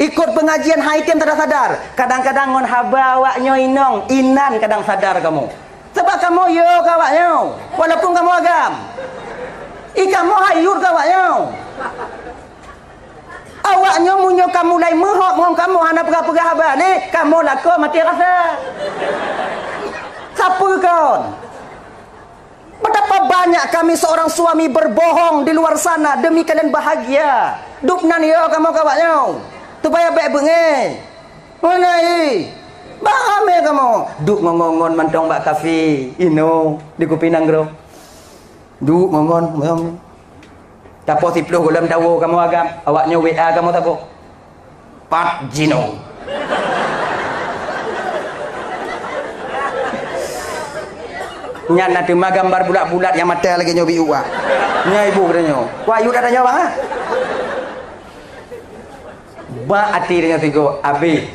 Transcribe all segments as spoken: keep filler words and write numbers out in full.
Ikot pengajian hai tem sadar-sadar. Kadang-kadang ngon haba awak nyoe inong, inan kadang sadar kamoe. Sebab kamoe yo keu awak nyoe, walaupun kamoe agam. I kamoe hayut keu awak nyoe. Awak nyoe meunyoe ka mulai meuhok ngon kamoe hana peugah-peugah haba lé, kamoe lakoe maté rasa. Sapeue kon? Betapa banyak kami seorang suami berbohong di luar sana demi kalian bahagia. Dub nan yo kamoe keu awak nyoe. Supaya bék beungéh. Meunan i. Bah ramé kamoe. Duek ngon-ngon mantong bak kafe. Inoe di Kupi Nanggroe. Duek ngon-ngon, mantong. Tapoh siplôh gohlom tawoe kamoe agam. Awak nyoe W A kamoe taboh. Pat jinoe. Nyan na teuma gambar bulat-bulat nyang mata lagée nyoe biuk, ah. Nyan ibu geutanyoe. Wah, yue geutanyoe, bang, ah. Bak até tanyoe sigoe, abéh.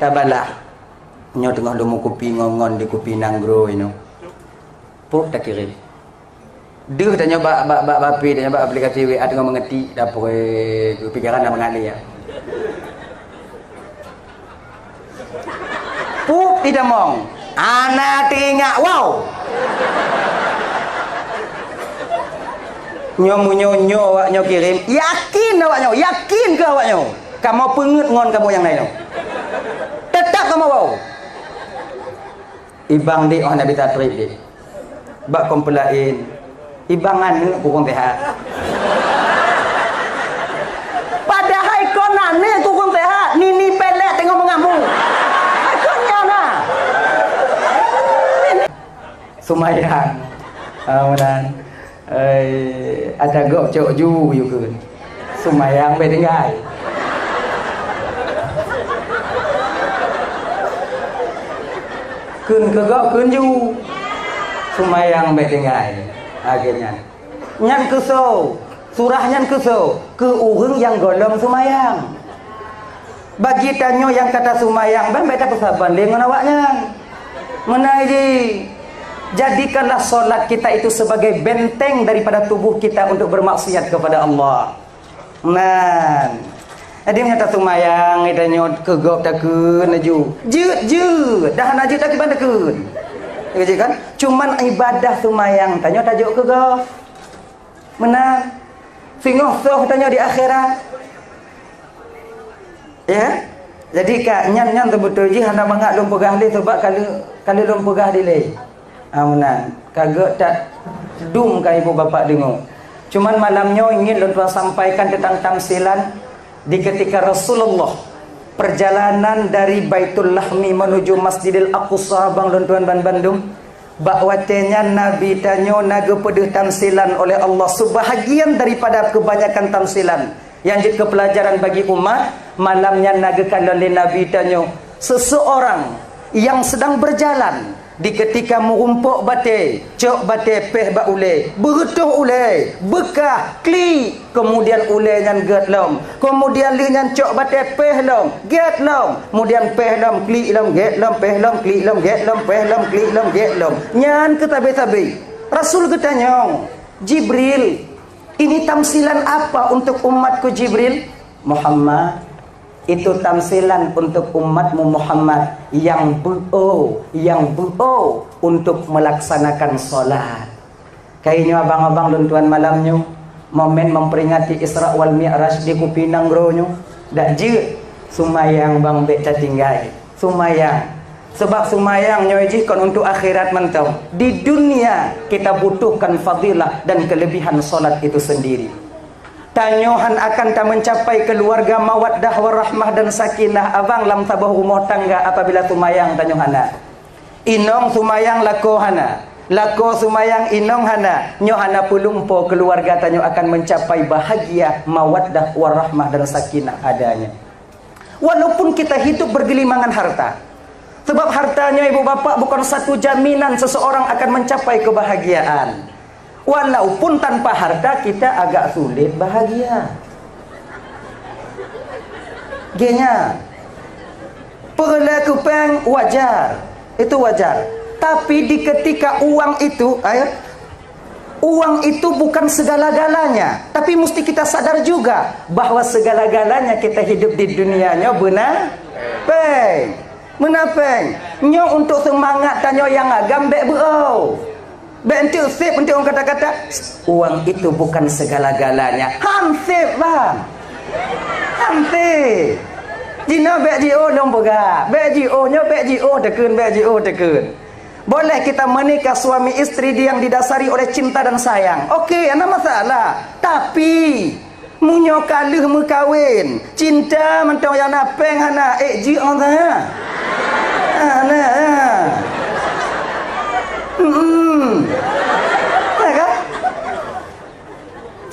Tabalah. Nyoe teungoh lôn meukupi ngon-ngon di Kupi Nanggroe inoe. Pok takirém. Deuh tanyoe bak, bak, bak, bak P, tanyoe bak aplikasi W A teungoh meungetik, dapur, eh, pikiran dah mengalir, ya. Pup itamong. Hana teuingat, wow. Nyoe meunyoe nyoe awak nyoe kirém, yakin awak nyoe, yakin keu awak nyoe. Kamoe peungeuet ngon kamoe nyang laén nyoe. Teutap kamoe wow. Ibang dek oh Nabi Tatrib dek. Bak kompelain. Ibang aneuk kurang sehat. Padahai kon aneuk kurang sehat, nini pelek teungoh meungamu. Hai kon nyan na. Sumayang. Ah, meunan. Eh, ada gop cok ju yukun. Sumayang bék tinggai. Kheun keu gob kheun ju. Sumayang bék tinggai. Akhirnya. Nyan keusoe. Surah nyan keusoe. Keu ureuëng nyang gohlom sumayang. Bagi tanyoe nyang ka tasumayang, ban bék tapeusaban lé ngon awaknyan. Meunan jih, jadikanlah solat kita itu sebagai benteng daripada tubuh kita untuk bermaksiat kepada Allah. Nan. Jadi meunyoe tasumayang, tanyoe keu gob takheun laju. Jeuet, jeuet. Dah hana jeuet, tapi ban takheun. Ya, kan? Cuman ibadah sumayang tanyoe tajok keu gob. Meunan. Singoh soh tanyoe di akhirat. Ya? Jadi ka nyan, nyan seubeutôi jih hana mangat lôn peugah lé, sebab ka lheueh, ka lheueh lôn peugah dilée. Ah, meunan. Ka geuh that dum ka ibu bapak deungoe. Cuman malam nyoe ingin lôn tuan sampaikan tentang tamsilan di ketika Rasulullah perjalanan dari Baitul Lahmi menuju Masjidil Aqsa, bang lôn tuan ban bandum. Bak watée nyan Nabi tanyoe na geupeudeuh tamsilan oleh Allah, sebahagian daripada kebanyakan tamsilan nyang jeuet keu peulajaran bagi umat. Malam nyan na geukalon lé Nabi tanyoe, seseorang yang sedang berjalan, di ketika meurumpok batée, cok batée péh bak ulée, beureutoh ulée, beukah, klik, kemudian ulée nyan gét lom. Kemudian lheueh nyan cok batée péh lom, gét lom. Kemudian péh lom, klik lom, gét lom, péh lom, klik lom, gét lom, péh lom, klik lom, gét lom. Nyan keu sabe-sabe. Rasul geutanyong, "Jibril, ini tamsilan apa untuk umatku, Jibril?" "Muhammad, itu tamsilan untuk umatmu, Muhammad, yang beuo, yang beuo untuk melaksanakan salat." Kainyoe abang-abang lôn tuan malam nyoe, momen memperingati Isra wal Mi'raj di Kupi Nanggroe nyoe, dak jeuet sumayang bang bék tatinggai. Sumayang. Sebab sumayang nyoe jih kon untuk akhirat mantong. Di dunia kita butuhkan fadilah dan kelebihan salat itu sendiri. Tanyoe han akan tameucapai keuluwarga mawaddah warahmah dan sakinah abang lam saboh rumoh tangga apabila sumayang tanyoe hana. Inong sumayang lakoe hana, lakoe sumayang inong hana, nyoe hana peulumpo keuluwarga tanyoe akan meucapai bahagia, mawaddah, warahmah dan sakinah adanya. Walaupun kita hidup bergelimangan harta, sebab harta nyoe ibu bapak bukon satu jaminan seseorang akan meucapai keubahagiaan. Walaupun tanpa harta kita agak sulit bahagia. Genya. Peureulée keu péng wajar. Itu wajar. Tapi di ketika uang itu, ayo, Uang itu bukan segala-galanya, tapi mesti kita sadar juga bahwa segala-galanya kita hidup di dunia nyoe beuna péng. Beuna péng. Nyoe untuk semangat tanyoe nyang agam bék beuo. Bék enteuk sép enteuk kata-kata, "Uang itu bukan segala-galanya." Han sép, bang. Han sép. Jinoe bék jiôh lôn peugah. Bék jiôh nyoe, bék jiôh teukheun, bék jiôh teukheun. Boleh kita menikah suami istri yang didasari oleh cinta dan sayang. Oke, hana masalah. Tapi, meunyoe ka lheueh meukawen, cinta mantong nyang na péng hana, ék jeuet ngon saya. Hana. Hmm. Ya kan?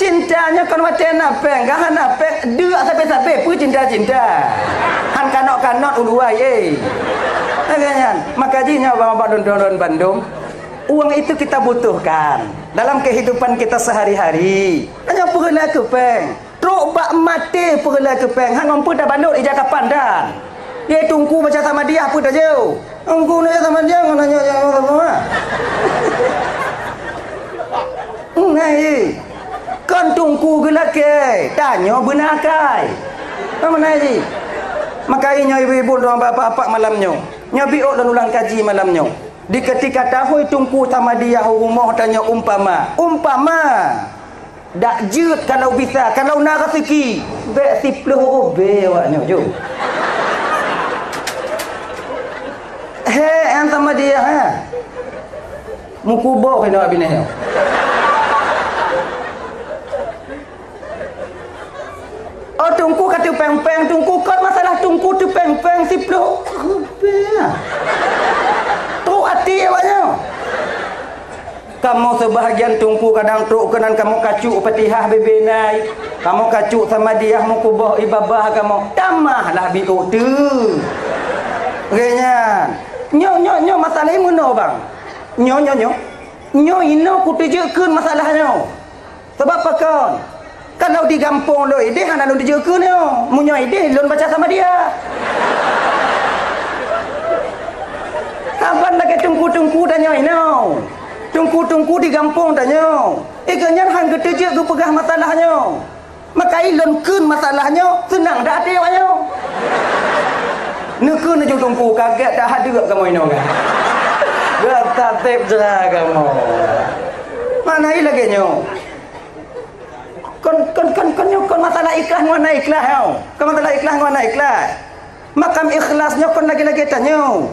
Cinta nyoe kon watée na péng, ka hana péng, deuk sabe-sabe peue cinta-cinta. Han kanot-kanot uluwa ye. Lagée nyan, maka jih nyoe bak-bak lôn bandum, uang itu kita butuhkan dalam kehidupan kita sehari-hari. Tanyoe peureulée keu péng. Trok bak maté peureulée keu péng, han ngon peue tabalot ija kapan dan. Ye Teungku baca Samadiyah peue tajeuh? Teungku na Samadiyah ngon nanya jawab apa? Ngai. Kon Teungku geulakée, tanyoe beuna akai. Apa mana ji? Maka nyoe ibu-ibu dan bapak-bapak malam nyoe. Nyoe biôk lôn ulang kaji malam nyoe. Di ketika tahôi Teungku Samadiyah u rumoh tanyoe umpama, umpama. Dak jeuet kalau bisa, kalau na raseuki, bék siploh rubée awak nyoe jeuet. He, nyang Samadiyah, ha. Meukuboh keunoe binéh nyoe. Oh, Teungku ka teupéng-péng, Teungku, kon masalah Teungku teupéng-péng siploh rubée. Trok até awak nyoe. Kamoe seubahagian Teungku kadang trok keunan kamoe kacok Fatihah bebe nai. Kamoe kacok Samadiyah meukuboh ié babah kamoe. Tamah lah biôk teuh. Lagée nyan. Nyoe, nyoe, nyoe masalah meunoe, bang. Nyoe, nyoe, nyoe. Nyoe inoe kuteujeuet kheun masalah nyoe. Sabab pakon? Kalau di gampông lôn idéh hana lôn teujeuet kheun nyoe. Meunyoe idéh lôn baca Samadiyah. Saban lagée teungku-teungku tanyoe inoe. Teungku-teungku di gampông tanyoe. Eh, geuhnyan han geuteujeuet geupeugah masalah nyoe. Maka ilôn kheun masalah nyoe, seunang that até awak nyoe. Neukheun laju teungku, kagét that hadeuek kamoe inoe kan. Gata tép jera kamoe. Mana i lagée nyoe? Kon, kon, kon, kon nyoe kon masalah ikhlas ngon hana ikhlas nyoe. Kon masalah ikhlas ngon hana ikhlas. Makam ikhlas nyoe kon lagée-lagée tanyoe.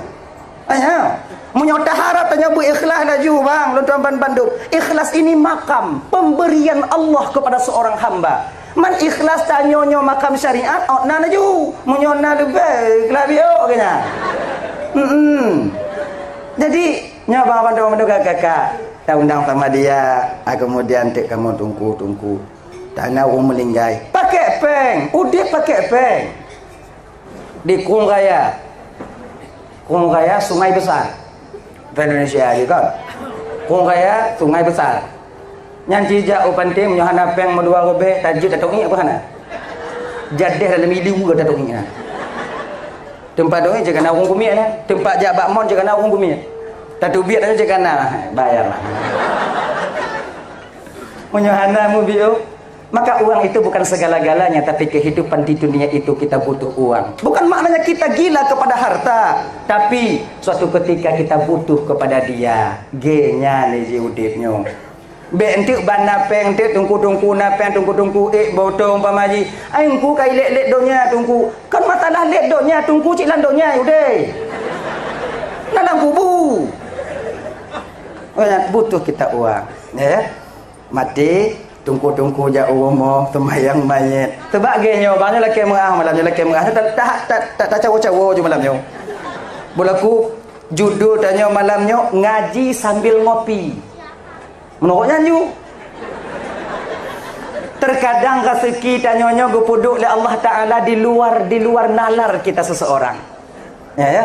Ayah, meunyoe taharap tanyoe beu ikhlas laju, bang, lôn tuan ban bandum. Ikhlas ini makam pemberian Allah kepada seorang hamba. Man ikhlas tanyoe nyoe makam syariat, ot na laju. Meunyoe na leubeh, ikhlas biôk keunan. Hmm. Jadi, nyoe bang bandum-bandum kakak-kakak, ta undang sama dia, ah, kemudian tek kamoe teungku-teungku. Tana ureuëng meuninggai. Pakai péng, udeb pakai péng. Di Krueng Raya. Krueng Raya Sungai Besar. Bahasa Indonesia je kan? Krueng Raya Sungai Besar. Nyan jijak u panté meunyoe hana péng meudua rubée, tajeuet tatong ié apa hana? Jadeh dalam ilu ke tatong ié na. Teumpat dong ié jeuet kana ureuëng kumiek na. Teumpat jak bak mon jeuet kana ureuëng kumiek. Tatubiet aja jeuet kana. Bayar lah. Meunyoe hana mubiôh, maka uang itu bukan segala-galanya, tapi kehidupan di dunia itu kita butuh uang. Bukan maknanya kita gila kepada harta, tapi suatu ketika kita butuh kepada dia. Genya ni ji udeb nyoe. Bék enteuk ban na péng, enteuk teungku-teungku na péng, teungku-teungku ék botong pamaji. Ai engku ka ilét-lét donya teungku. Kan masalah lét donya teungku cit lam donya udeb. Na lam kubu. Oh, butuh kita uang, ya. Maté, teungku-teungku jak u rumoh, seumayang manyét. Seubab gé nyoe, bang nyoe lakée meuah malam nyoe, lakée meuah nyoe, ta, ta, ta, ta, tacawo-cawo ju malam nyoe. Beulaku, judul tanyoe malam nyoe, ngaji sambil ngopi. Meunurot nyan ju. Terkadang raseuki tanyoe nyoe geupeuduek lé Allah Taala di luar, di luar nalar kita seseorang. Ya, ya.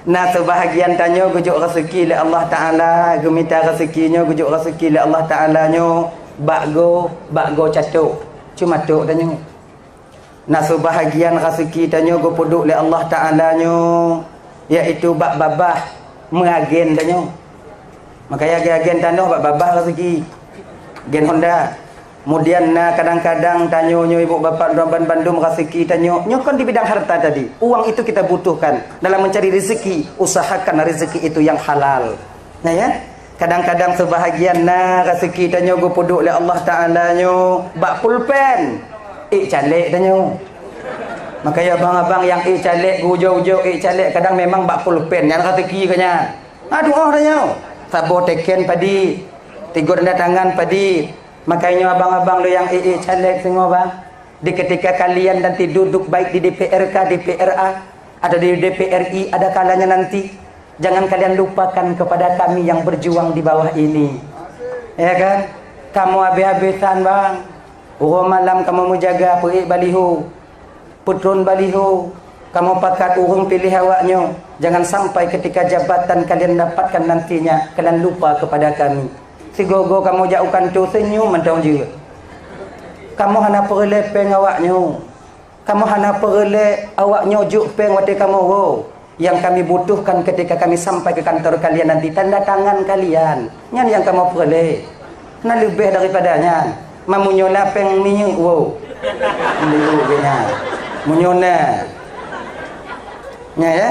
Na seubahagian tanyoe geujok raseuki lé Allah Taala, geumita raseuki nyoe geujok raseuki lé Allah Taala nyoe bak goe, bak goe catok, cuma tok tanyoe. Na seubahagian raseuki tanyoe geupeuduek lé Allah Taala nyoe, yaitu bak babah meuagen tanyoe. Makanya agen-agen tanoh bak babah raseuki. Gen Honda. Kemudian na kadang-kadang tanyoe nyoe ibu bapak droe ban bandum raseuki tanyoe. Nyoe kon di bidang harta tadi. Uang itu kita butuhkan. Dalam mencari rezeki, usahakan rezeki itu yang halal. Nah ya, kadang-kadang sebahagian na raseuki tanyoe geupeuduek lé Allah Taala nyoe bak pulpen. Ék caleg tanyoe. Makanya abang-abang yang ék caleg, geujo-jo ék caleg kadang memang bak pulpen nyan raseuki geuh nyan. Aduh, oh, tanyoe. Saboh teken padit, tiga tanda tangan padit. Makanya abang-abang lo yang ék caleg singoh bang. Di ketika kalian nanti duduk baik di D P R K, D P R A, atau di D P R I ada kalanya nanti, jangan kalian lupakan kepada kami yang berjuang di bawah ini. Ya kan? Kamu habis-habisan bang. Uroe malam kamu menjaga peuék baliho. Peutron baliho, kamoe pakat ureuëng piléh awaknyoe, jangan sampai ketika jabatan kalian dapatkan nantinya, kalian lupa kepada kami. Sigoe-goe kamoe jak u kantô senyum mantong jeuet. Kamoe hana peureulée péng awaknyoe. Kamoe hana peureulée awaknyoe jok péng watée kamoe woe. Yang kami butuhkan ketika kami sampai ke kantor kalian nanti, tanda tangan kalian. Nyan yang kamoe peureulée. Na leubeh daripada nyan. Mamunyoe na péng minyeuk woe. Minyeuk nyan. Munyoe na. Nya ya.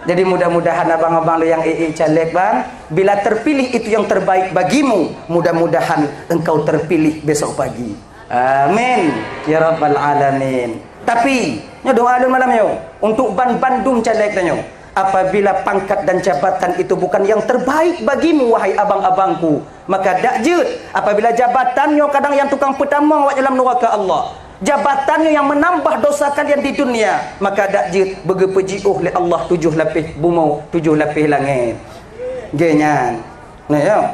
Jadi mudah-mudahan abang-abang lo yang ék caleg bang, bila terpilih itu yang terbaik bagimu, mudah-mudahan engkau terpilih besok pagi. Amin ya rabbal alamin. Tapi nyoe doa lôn malam nyoe untuk ban bandum caleg tanyoe. Apabila pangkat dan jabatan itu bukan yang terbaik bagimu wahai abang-abangku, maka dak jeuet. Apabila jabatan nyoe kadang yang tukang peutamong awak dalam neraka Allah, jabatan nyoe yang menambah dosa kalian di dunia, maka dak jeuet beugeupeujioh lé Allah tujoh lapéh bumoe, tujoh lapéh langét. Geuh nyan. Nah ya.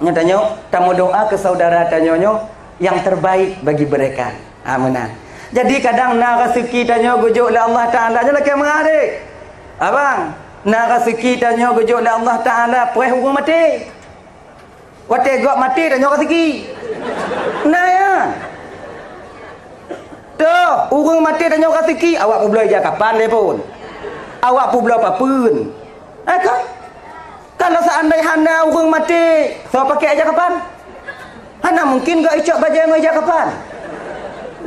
Nyoe tanyoe, tamu doa ke saudara tanyoe nyoe yang terbaik bagi mereka. Ha, meunan. Jadi kadang na raseuki tanyoe geujok lé Allah Taala nyoe lakée meuadé. Abang, na raseuki tanyoe geujok lé Allah Taala preh ureuëng maté. Watée gob maté tanyoe raseuki. Na ya. Toh, ureuëng maté tanyoe raseuki, awak peubloe ija kapan lé pun. Awak peubloe papeuen. Eh kan? Kalau seandai hana ureuëng maté, soe pakai ija kapan? Hana mungkin geuicok bajée ngon ija kapan.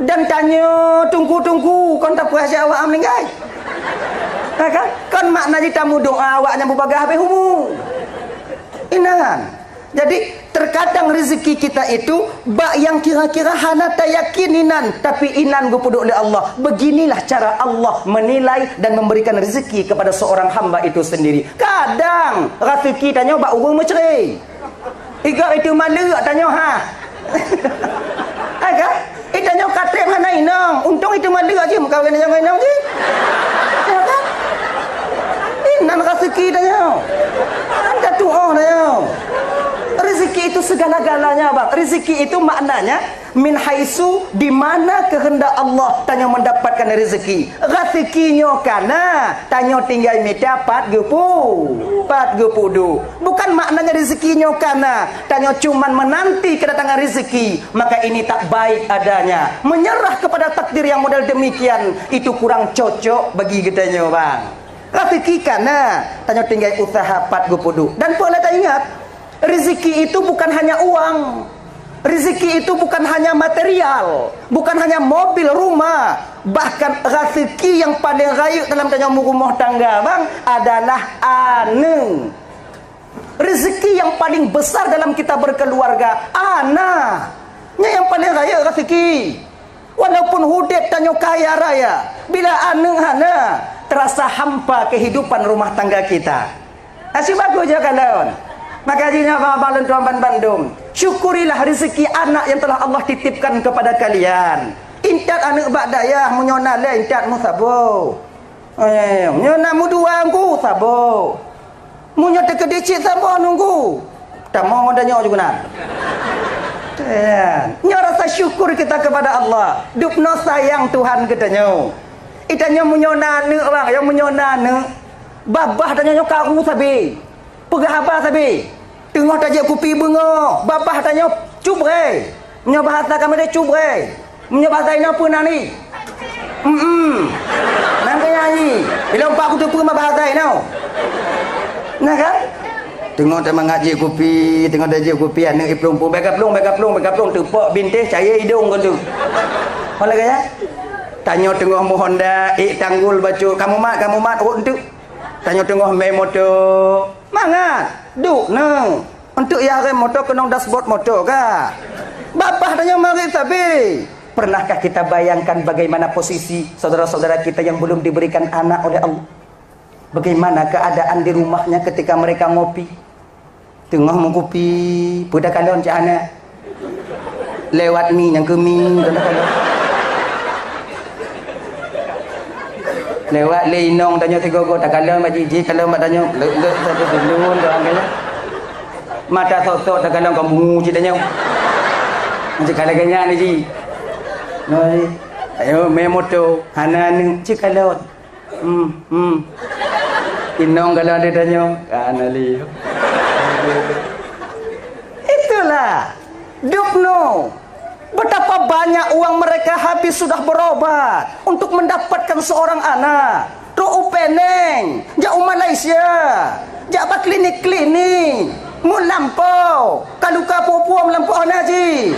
Dan tanyoe tungku-tungku kon tapeurasa awak meuninggai. Ha kan? Kon makna jih tamu doa awak nyang beubagaih habéh umu. Inan. Jadi terkadang rezeki kita itu bak yang kira-kira hana tayakin inan, tapi inan geupeuduek lé Allah. Beginilah cara Allah menilai dan memberikan rezeki kepada seorang hamba itu sendiri. Kadang raseuki tanyoe bak ureuëng meucre. Iga itu maleuek tanyoe ha. Aga, itu tanyoe katreb hana inong. Untung itu maleuek jih meukawen nyang inong jih. Ya kan? Inan raseuki tanyoe. Kan ka tuoh tanyoe. Rezeki itu segala-galanya bang. Rezeki itu maknanya min haitsu, di mana kehendak Allah tanyoe mendapatkan rezeki. Rezeki nyoe kana, tanyoe tinggai mita pat geupeu, pat geupeuduek. Bukan maknanya rezeki nyoe kana, tanyoe cuman menanti kedatangan rezeki, maka ini tak baik adanya. Menyerah kepada takdir yang model demikian, itu kurang cocok bagi geutanyoe bang. Rezeki kana, tanyoe tinggai usaha pat geupeuduek. Dan peue lé taingat, rezeki itu bukan hanya uang. Rezeki itu bukan hanya material, bukan hanya mobil, rumah, bahkan rezeki yang paling rayeuk dalam tanyoe meurumoh tangga bang adalah aneuk. Rezeki yang paling besar dalam kita berkeluarga, anak. Nyan yang paling rayeuk rezeki. Walaupun udeb tanyoe kaya raya, bila aneuk hana, terasa hampa kehidupan rumah tangga kita. Asyik bagus je kalon. Maka jih nyoe abang-abang lôn tuan ban bandum, syukurilah rezeki anak yang telah Allah titipkan kepada kalian. Intat aneuk bak dayah, meunyoe na lé intat mu saboh. Eh, meunyoe na meudua nunggu saboh. Meunyoe teukeudicit saboh nunggu. Tamong ngon tanyoe juga na. Ya. Nyoe rasa syukur kita kepada Allah. Dubnoe sayang Tuhan geutanyoe. Itanyoe meunyoe na aneuk bang, ya meunyoe na aneuk. Babah tanyoe nyoe karu sabe. Peugah haba sabe. Teungoh tajak kupi beungoh, babah tanyoe cubre. Meunyoe bahasa kamoe teh cubre. Meunyoe bahasa inoe peue nan ni? Em-em. Nan keu nyanyi. Ilong pak kuteupeue ma bahasa inoe. Nah kan? Teungoh teumangat jép kupi, teungoh tajép kupi, aneuk jiplueng-plueng, "Bèk kaplueng, bèk kaplueng, bèk kaplueng," teupok bintéh, cayée idong kon tu. Ho lagèe nyan? Tanyoe teungoh meuhonda, ék tanggul bacut, "Kamoe mat, kamoe mat," rhot enteuk. Tanyoe teungoh mé moto, mangat, duek neuh. Enteuk nyang rem moto keunong dashboard moto ka. Bak paih tanyoe marit sabe. Pernahkah kita bayangkan bagaimana posisi saudara-saudara kita yang belum diberikan anak oleh Allah? Bagaimana keadaan di rumahnya ketika mereka ngopi? Teungoh meukupi, peue takalon cit hana. Lewat mi nyang keumi, peue takalon. Lewat lé inong tanyoe sigoe-goe, takalon bak jih, jih kalon bak tanyoe, leuek-leuek sabe tulun doang kaya. Mata sok-sok takalon kon bungu cit tanyoe. Macam ka lagèe nyan jih. Noi. Ayo, mé moto, hana aneuk, cit kalon. Hmm, hmm. Inong kalau ada tanya, kan Ali. Itulah. Dubno. Betapa banyak uang mereka habis sudah berobat untuk mendapatkan seorang anak. Trok u Penang, jak u Malaysia, jak bak klinik-klinik, meulampau, ka luka puo-puo meulampau hana jih.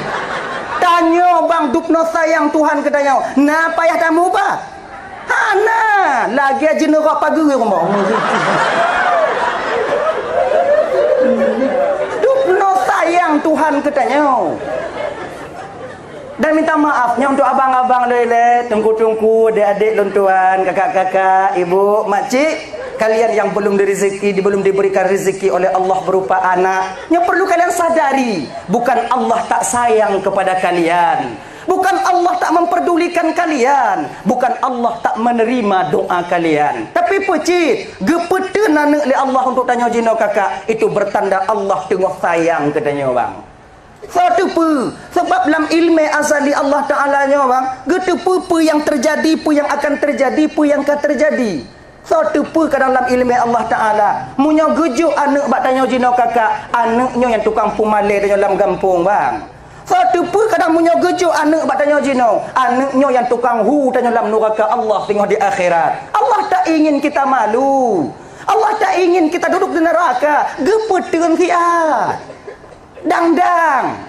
Tanyoe bang dubno sayang Tuhan keu tanyoe, na payah tamubat? Hana, lagèe jeuneurok pageue rumoh. Dubno sayang Tuhan keu tanyoe. Dan minta maaf nyoe untuk abang-abang lé-lé, teungku-teungku, adék-adék lôn tuan, kakak-kakak, ibu, makcik, kalian yang belum diriziki, belum diberikan rezeki oleh Allah berupa anak, nyoe perlu kalian sadari, bukan Allah tak sayang kepada kalian. Bukan Allah tak memperdulikan kalian, bukan Allah tak menerima doa kalian. Tapi peue cit, geupeuteun aneuk lé Allah untuk tanyoe jinoe kakak, itu bertanda Allah teungoh sayang keu tanyoe bang. Soe teupeu, sebab lam ilmé azali Allah Taala nyoe bang, geuteupeue peue nyang teujadi, peue nyang akan teujadi, peue nyang ka teujadi. Soe teupeu kadang lam ilmé Allah Taala, meunyoe geujok aneuk bak tanyoe jinoe kakak, aneuk nyoe nyang tukang peumalée tanyoe lam gampông bang. Soe teupeu kadang meunyoe geujok aneuk bak tanyoe jinoe, aneuk nyoe nyang tukang hu tanyoe lam nuraka Allah singoh di akhirat. Allah tak ingin kita malu. Allah tak ingin kita duduk di neraka. Geupeuteun siat. Dang-dang.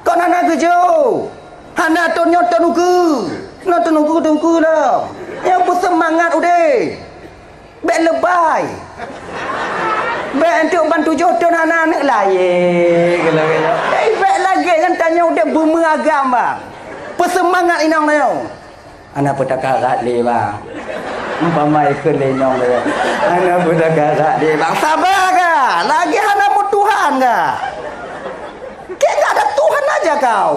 Kon hana geujok. Hana ton nyoe ton ukeue. Na ton ukeue, ton ukeue lom. Nyang beuseumangat udeb. Bèk leubèh. Bèk enteuk ban tujoh ton hana aneuk lahé. Kalau, kalau. Eh, bèk lagèe nyan tanyoe udeb beumeuagam, bang. Peuseumangat inong tanyoe. Hana peue takarat lé, bang. Umpama ikheun lé inong lé. Hana peue takarat lé, bang. Saba ka. Lagèe hana meutuhan ka. Kayak nggak ada Tuhan aja kau.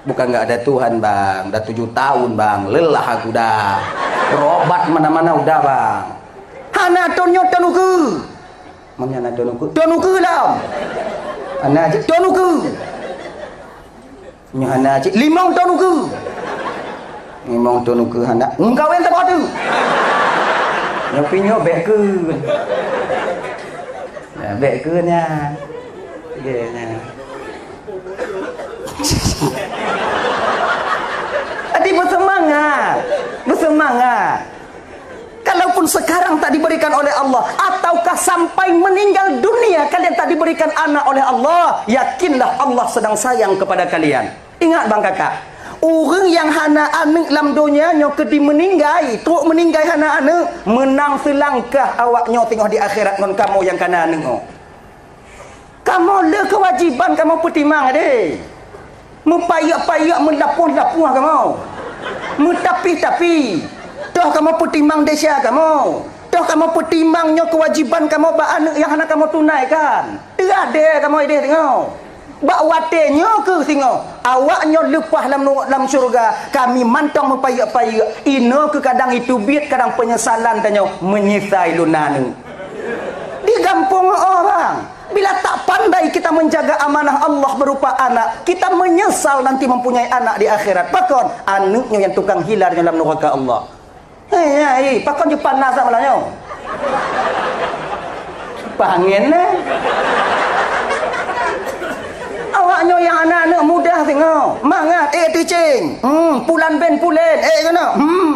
Bukan nggak ada Tuhan, bang. Dah tujuh tahun, bang. Lelah aku dah. Berobat mana-mana udah, bang. Hana ton nyoe ton ukeue. Mana hana ton ukeue? Ton ukeue lom. Hana cit ton ukeue. Nyoe hana cit limong ton ukeue. Limong ton ukeue hana. Meukawen saboh teuk. Nyoe pih nyoe bèk keu. Nah, bèk keu nyan. Bèk nyan. Jadi beuseumangat. Beuseumangat. Kalaupun sekarang tak diberikan oleh Allah, ataukah sampai meninggal dunia kalian tak diberikan anak oleh Allah, yakinlah Allah sedang sayang kepada kalian. Ingat bang kakak, ureueng nyang hana aneuk lam donya nyoe keudi meuninggai, trok meuninggai hana aneuk, meunang seulangkah awak nyoe singoh di akhirat ngon kamoe nyang kana aneuk nyoe. Kamoe le keuwajiban kamoe peutimang deh. Meupayek-payek, meulapoh-lapoh kamoe. Meutapih-tapih. Toh kamoe peutimang desya kamoe. Toh kamoe peutimang nyoe keuwajiban kamoe bak aneuk nyang hana kamoe tunaikan. Teuadée kamoe ideh teungoh. Bak watée nyoe keuh singoh, awak nyoe leupah lam nu-, lam syeuruga, kami mantong meupayek-payek. Inoe keuh kadang iteubiet, kadang peunyesalan tanyoe, meunyeusai lôn na aneuk. Di gampông oh, bang. Bila tak pandai kita menjaga amanah Allah berupa anak, kita menyesal nanti mempunyai anak di akhirat. Pakon? Aneuk nyoe nyang tukang hila nyoe lam nuraka Allah. Hei, hei, pakon jipanas malam nyoe? Pangen, eh? Awak nyoe nyang aneuk-aneuk muda singoh. Mangat, eh, ticing. Hmm, pulan ben pulen, eh, keunoe. Hmm.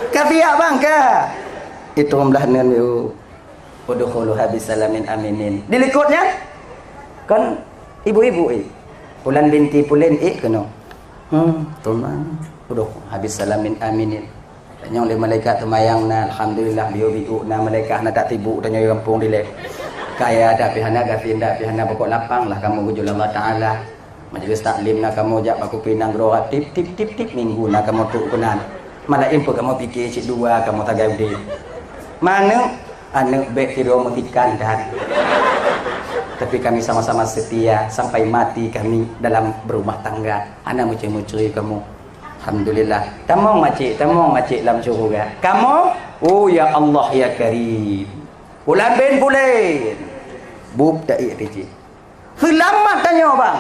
Ka siap, bang, ka. Itu belah nan, yuk. Udkhuluha bisalamin aminin. Di likot nyan, kan ibu-ibu, eh. Pulan binti pulen, eh, keunoe. Hmm, teuma. Udkhuluha bisalamin aminin. Tanyong lé malaikat teumayang na, alhamdulillah, biôh biôh na malaikat hana tak tibuk tanyoe gampông dilèe. Kaya dak pih hana, gasien dak pih hana, pokok lapang lah kamoe geujok lé Allah Taala. Majlis taklim na kamoe jak bak kupi nanggroe, tip, tip, tip, tip, minggu na kamoe trok keunan. Malam pun kamoe pike cit dua kamoe sagai udép. Manök, aneuëk bèk sidroe meusikan that. Tapi kami sama-sama setia sampai mati kami dalam berumah tangga. Hana meucue-meucue kamoe. Alhamdulillah. Tamong macik, tamong macik lam syeuruga. Kamoe, oh ya Allah ya Karim. Pulan bin pulen. Bup taék tiji. Seulamat tanyoe, bang.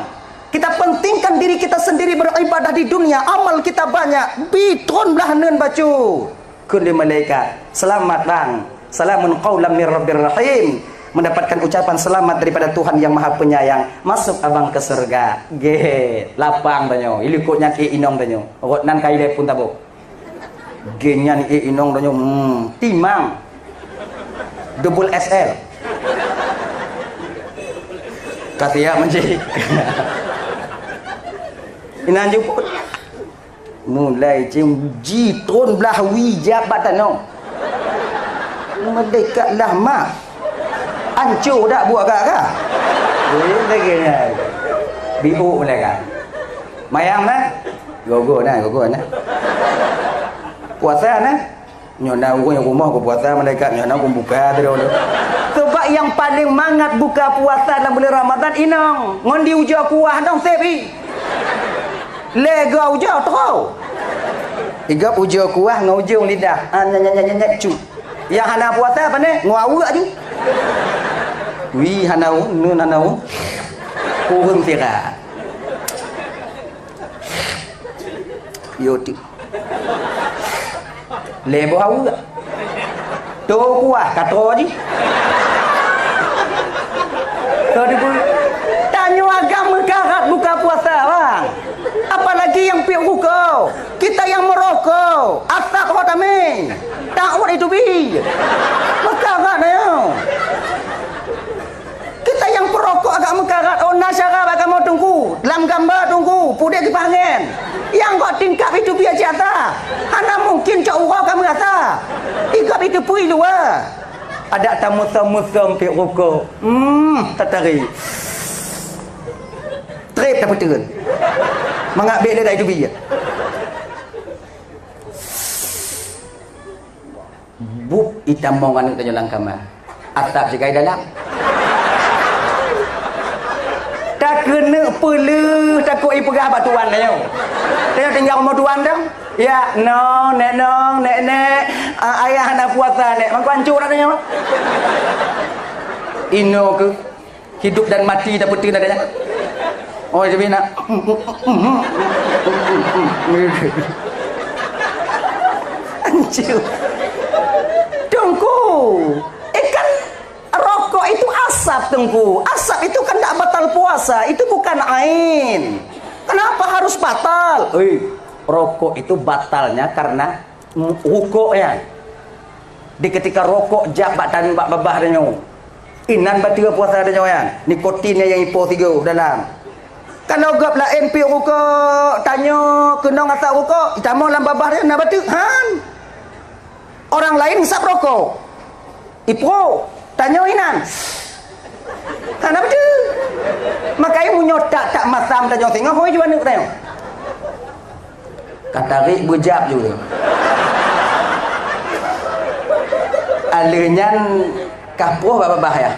Kita pentingkan diri kita sendiri beribadah di dunia, amal kita banyak, bi thôn blaih neun bacut. Kheun lé malaikat, "Seulamat, bang. Salamun qaulam mir rabbir rahim." Mendapatkan ucapan selamat daripada Tuhan yang Maha Penyayang. Masuk abang ke surga. Gét, lapang tanyoe. Ilikot nyan ék inong tanyoe. Rot nan ka ilèe pun tabok. Gét nyan ék inong tanyoe, hmm, timang. Double X L. Ka siap, Encik. Inan juput. Mulai cing ji thôn blaih wie jak bak tanoh. Merdeka lah mak. Ancô dak buet gak ka? Eh, lagèe nyan. Biôk mulai ka. Mayang na? Gogo na, gogo na. Puasa na? Nyoe na ureueng rumoh geupuasa, malaikat nyoe na geubuka sidroe. Sebab nyang paleng mangat buka puasa lam buleuen Ramadhan inong, ngon diujoe kuah dong sép i. Lé geuh ujoe troh. Igop ujoe kuah ngon ujong lidah. Ah, nyat, nyat, nyat, nyat, nyat, cu. Nyang hana puasa pane? Ngon aweuek ju. Wi hana u, nun hana u. Kureueng sira. Yo ti. Lé boh aweuek. To kuah, ka to jih. To dibu-, tanyoe agam meukarat buka puasa, bang. Apalagi nyang piep rukok. Kita nyang meurokok, asap ho tamé. Takot itu bi. Meukarat tanyoe. Kita nyang peurokok agak meukarat, oh, na syara bak kamoe Teungku. Lam gamba Teungku, pudek kipahngen. Nyang gok tingkap itu biasa ata. Hana mungkin cok uroe ka meurasa. Igap itu pui luwa. Adak tameusom-meusom pik rukok. Hmm, tatari. Trép tapeuteun. Mangat bek lé dak itu bi. Bup itamong aneuk tanyoe lam kama. Asap sikai dalam. Takeuneuk peuleuh takot ipeugah bak tuan tanyoe. Tanyoe tinggai rumoh tuan dong. Ya, nong, nek nong, nek nek, ah, ayah hana puasa nek. Mangko ancô dak tanyoe. Inoe keuh. Hidup dan mati dah betul adanya. Oh, jadi nak. Anjir. Teungku, ikan rokok itu asap, Teungku. Asap itu kan tak batal puasa, itu bukan ain. Kenapa harus batal? Eh, rokok itu batalnya karena rukok ya. Di ketika rokok jak bak tan bak babah tanyoe. Inan bateue puasa tanyoe nyan, nikotin nyang ipo sigoe dalam. Kalau gob laén piep rukok, tanyoe keunong asap rukok, itamong lam babah tanyoe na bateue, han. Orang lain ngisap rokok. Ipo, tanyoe inan. Hana bateue. Makanya meunyoe tak, tak masam tanyoe singoh, hôi ju aneuk tanyoe. Ka tarék beujab ju. Aleuh nyan ka poh bak babah ya.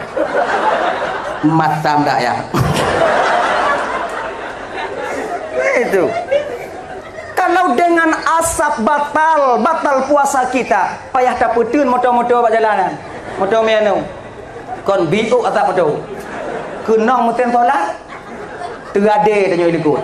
Masam dak ya. Itu. Kalau dengan asap batal, batal puasa kita, payah tapeuteun moto-moto bak jalanan. Moto mianeu. Kon biôk asap moto. Keunong meuteun solat, teugadée tanyoe likot.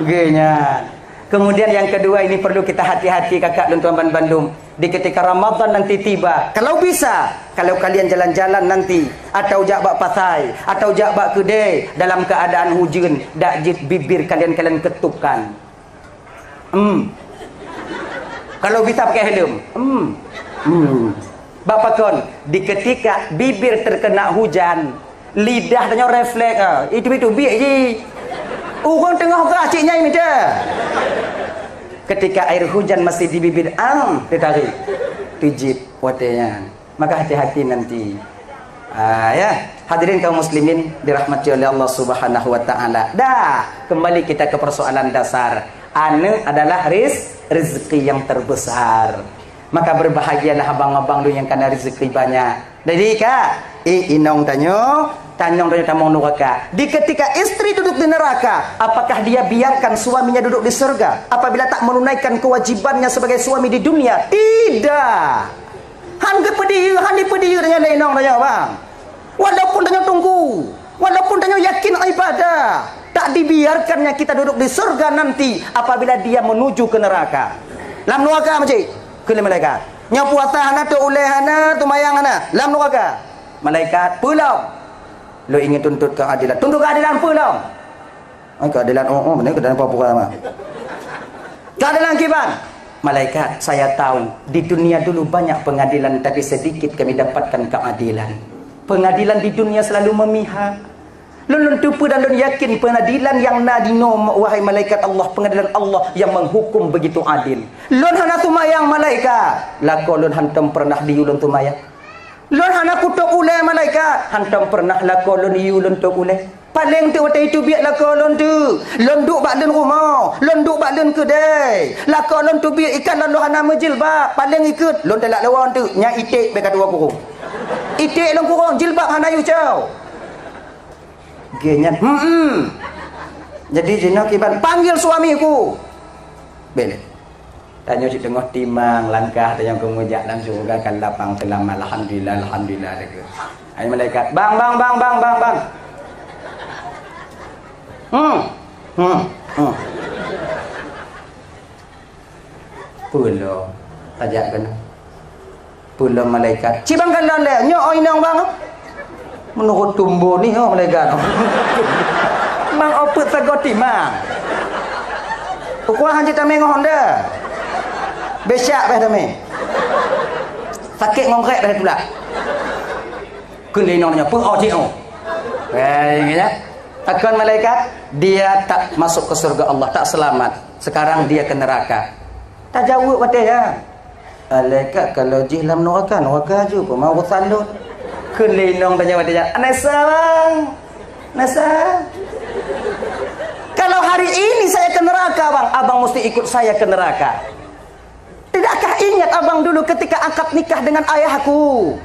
Geuh nyan. Kemudian yang kedua, ini perlu kita hati-hati kakak dan tuan bandum. Di ketika Ramadan nanti tiba, kalau bisa, kalau kalian jalan-jalan nanti, atau jak bak pasai, atau jak bak keudè dalam keadaan hujeuen, dak jeuet bibir kalian, kalian ketupkan. Hmm. Kalau bisa pakai helm. Hmm. Hmm. Bak pakon, di ketika bibir terkena hujan, lidah tanyoe refleks, ah, itu-itu biek ji. Ureuëng teungoh grah cit nyai mita. Ketika air hujan masih di bibir, am, tetarik. Tujib watée nyan. Maka hati-hati nanti. Ah, ya. Hadirin kaum muslimin dirahmati oleh Allah Subhanahu wa taala. Dah, kembali kita ke persoalan dasar. Aneuk adalah riz-, rezeki yang terbesar. Maka berbahagialah abang-abang dulu yang kana rezeki banyak. Jadi ka, eh, inong tanyoe, tanyong tanyoe tamong nuraka. Di ketika istri duduk di neraka, apakah dia biarkan suaminya duduk di surga apabila tak menunaikan kewajibannya sebagai suami di dunia? Tidak. Han geupeudiyeu, han dipeudiyeu tanyoe lé inong tanyoe, bang. Walaupun tanyoe tunggu, walaupun tanyoe yakin ibadah, tak dibiarkannya kita duduk di surga nanti apabila dia menuju ke neraka. Lam neraka, meucik, kheun lé malaikat. Nyoe puasa hana, tok ulée hana, seumayang hana. Lam neraka. Malaikat, peue lom? Lôn ingin tuntut keadilan. Tuntut keadilan peue lom? Ai, keadilan, oh, oh, mana keadilan apa-apa mah. Keadilan kiban? Malaikat, saya tahu, di dunia dulu banyak pengadilan, tapi sedikit kami dapatkan keadilan. Pengadilan di dunia selalu memihak. Lôn, lôn teupeue dan lôn yakin pengadilan nyang na jinoe, wahai malaikat Allah, pengadilan Allah yang menghukum begitu adil. Lôn hana seumayang malaikat, lakoe lôn hantom pernah diyue lôn seumayang. Lôn hana kutôb ulée malaikat, hantom pernah lakoe lôn yue lôn tôb ulée. Paleng teuk watée itu biek lakoe lôn teuk. Lôn duek bak leuen rumoh, lôn duek bak leuen keudée. Lakoe lôn teubiet ikan lôn, lôn hana meujilbab, paleng ikeuet lôn teulak lewon teuk, nyan iték bèk ka tuwoe kurong. Iték lôn kurong, jilbab hana yue cok. Geuh nyan, hmm. Jadi jinoe kiban, panggil suamiku. Bèk lé. Tanyoe cit teungoh timang langkah tanyoe keu meujak lam syeuruga ka lapang seulamat, alhamdulillah, alhamdulillah, lagèe. Hai malaikat, "Bang, bang, bang, bang, bang, bang." Hmm. Hmm. Hmm. Peue lom? Tajak keunoe. Peue lom malaikat? "Ci bang kalon lé, nyoe oi inong bang." Meunurot tumbo ni, oh, malaikat. Mang opeuet sagoe timang. Ukuran hanjeuet tamé ngon honda. Besak beh tamé. Sakét ngon krek beh tulak. Kheun lé inong nyoe, "Peue oh cit oh?" Eh, ingat ya. Takheun malaikat, "Dia tak masuk ke surga Allah, tak selamat. Sekarang dia ke neraka." Tajaweueb watèe nyan. Alèh ka, kalau jih lam nuraka, nuraka ju, peue ma urusan lôn. Kheun lé inong tanyoe watèe nyan, "Anesa, bang. Anesa. Kalau hari ini saya ke neraka, bang, abang mesti ikut saya ke neraka. Tidakkah ingat abang dulu ketika akad nikah dengan ayahku?"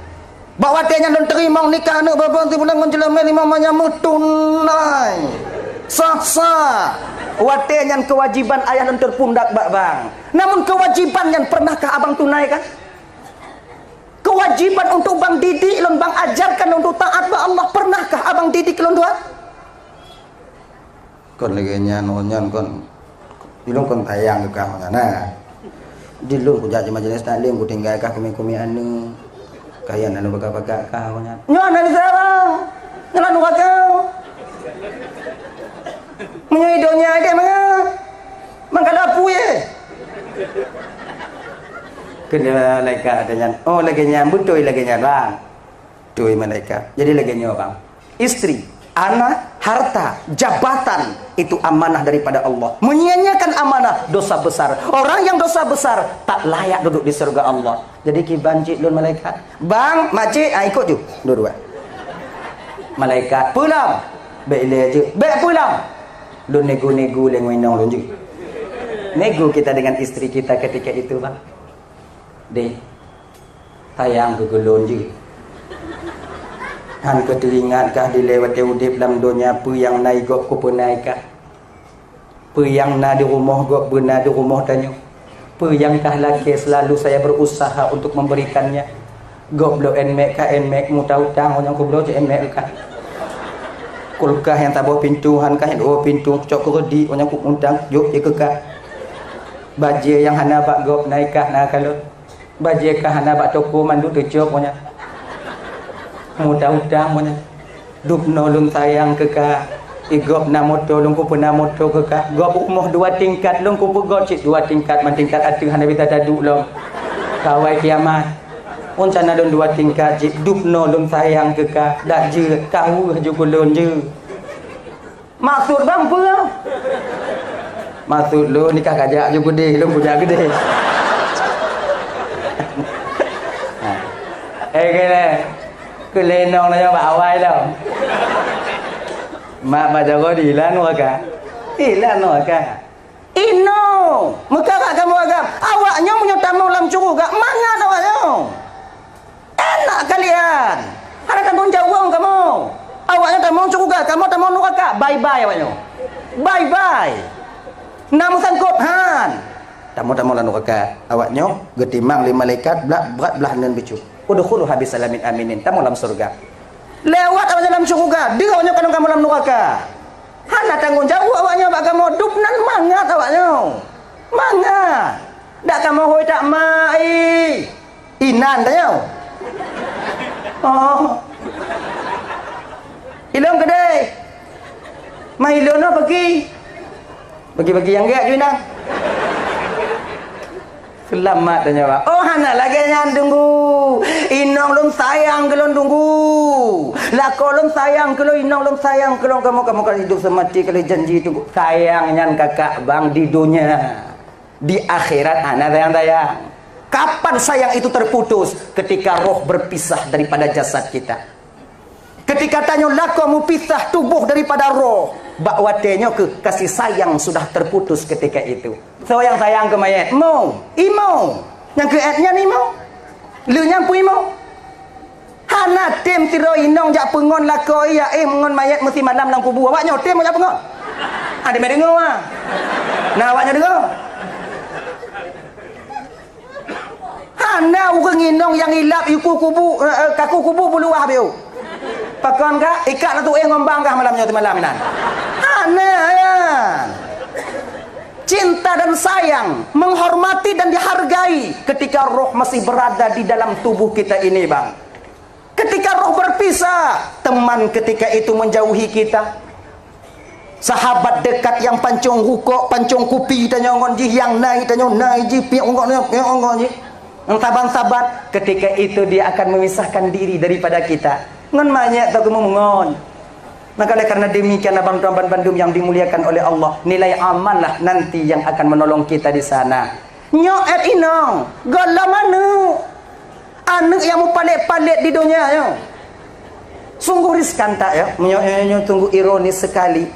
Bak watèe nyan lôn teurimong nikah aneuk babah sibulan ngon jeulamèe limong manyam meutunai. Sah-sah. Watèe nyan keuwajiban ayah lôn teupundak bak bang. Namun keuwajiban nyan pernahkah abang tunaikan? Keuwajiban untuk bang didik lôn, bang ajarkan lôn untuk taat bak Allah, pernahkah abang didik lôn tuan? Kon lagèe nyan, oh nyan kon. Di lôn kon sayang keu kah nyan, nah. Di lôn kujak di majelis taklim, kutinggai kah kumi-kumi aneuk. Kayèe aneuk bagak-bagak kah nyan. Nyoe aneuk saya, bang. Nyoe aneuk kah. Meunyoe i donya deh, mangat. Mangkada apui, eh. Kheun lé malaikat nyan, "Oh, lagèe nyan, beutôi lagèe nyan, bang." Tui malaikat. Jadi lagèe nyoe, bang. Istri, anak, harta, jabatan, itu amanah daripada Allah. Menyia-nyiakan amanah, dosa besar. Orang yang dosa besar, tak layak duduk di surga Allah. Jadi kiban cit lôn malaikat. "Bang, makcik, ah, ikut ju." Dua-dua. Malaikat, "Peue lom?" "Bèk ilèe ju." "Bèk peue lom?" Lôn nego-nego lé ngon inong lôn ju. Nego kita dengan istri kita ketika itu, bang. Deh, sayang keu keu lôn jeuet. Han keu teuingat kah dilèe watèe udép lam donya peue nyang na i gob kupeuna i kah? Peue nyang na di rumoh gob beuna di rumoh tanyoe? Peue nyang kah lakèe seulalu saya berusaha untuk memberikannya? Gob bloe én mèk ka én mèk, muta utang, oh nyang kubloe cit én mèk keu kah. Kulkah nyang saboh pintoe, han kah nyang dua pintoe, cok keu reudi, oh nyang kuutang, jok jih keu kah. Bajèe nyang hana bak gob na i kah na kalon. Bajèe ka hana bak toko mandum teucok, oh nyan. Muta utang, oh nyan. Dubnoe lôn sayang keu kah. I gob na moto, lôn kupeuna moto keu kah. Gob rumoh dua tingkat, lôn kupeugöt cit dua tingkat, man tingkat ateueh hana bisa taduek lom. Kawai kiamat. Rencana lôn dua tingkat, jidubnoe lôn sayang keu ka, dak jeuet ka weueh ju keu lôn jeuet. Maksud bang peue? Maksud lôn nikah kajak ju geudeh, lôn kujak geudeh. Eh, kena. Keu lé inong nyoe bak awai lom. Mak bak jaroe diilan waka. Ilan waka. Inong, meukarat kamoe agam. Awaknyoe meunyoe tamong lam syeuruga, mangat awaknyoe. Enak kalian. Hana tanggong jaweueb kamoe. Awaknyoe tamong syeuruga, kamoe tamong nuraka. Bye-bye awaknyoe. Bye-bye. Na meusangkot han. Tamong-tamong lam nuraka. Awaknyoe geutimang lé malaikat brat, brat blaih neun bacut. Udkhuluha bisalamin aminin. Tamong lam syeuruga. Lewat awaknyoe lam syeuruga, deuh awaknyoe ka lom kamoe lam nuraka. Hana tanggong jaweueb awaknyoe bak kamoe, dub nan mangat awaknyoe. Mangat. Dak kamoe hôi that mai. Inan tanyoe. Oh. Ilôn keudeh. Mah ilôn nyoe peugi. Bagi-bagi nyang gèt ju inan. Seulamat tanyoe, Bang. Oh, hana lagèe nyan, Teungku. Inong lôn sayang keu lôn, Teungku. Lakoe lôn sayang keu lôn, inong lôn sayang keu lôn. Kamoe, kamoe ka hidup seumaté keu lôn janji, Teungku. Sayang nyan kakak, Bang, di donya. Di akhirat hana sayang-sayang. Kapan sayang itu terputus? Ketika roh berpisah daripada jasad kita. Ketika tanyoe lakoe mupisah tuboh daripada roh, bak watèe nyoe keuh kasih sayang sudah terputus ketika itu. Soe nyang sayang keu manyét? Mo, imo. Nyang keu èt nyan imo. Lheueh nyan peue imo? Hana tem sidroe inong jak peungon lakoe, ya, eh, ngon manyét meusimalam lam kubu. Awaknyoe tem jak peungon? Ada meudeungoe, ah. Nah, awaknyoe deungoe. Hana ureueng inong nyang ilap iku kubu, eh, eh, kaku kubu buluwah biu. Pakon ka? Ikat na tuéh ngon bang kah malam nyoe teumalam inan? Hana, ya. Cinta dan sayang, menghormati dan dihargai ketika roh masih berada di dalam tubuh kita ini, Bang. Ketika roh berpisah, teman ketika itu menjauhi kita. Sahabat dekat nyang pancong rukok, pancong kupi tanyoe ngon jih, nyang nai tanyoe nai jih, piep rukok nyoe, piep rukok jih. Nyang saban-saban, ketika itu dia akan memisahkan diri daripada kita. Ngon manyét teuh keumeungon. Maka oleh karena demikian, abang tuan bandum yang dimuliakan oleh Allah, nilai amal lah nanti yang akan menolong kita di sana. Nyoe èt inong, gohlom aneuk. Aneuk nyang mupalét-palét di donya nyoe. Sungguh riskan that, ya. Meunyoe, nyoe, nyoe sungguh ironis sekali.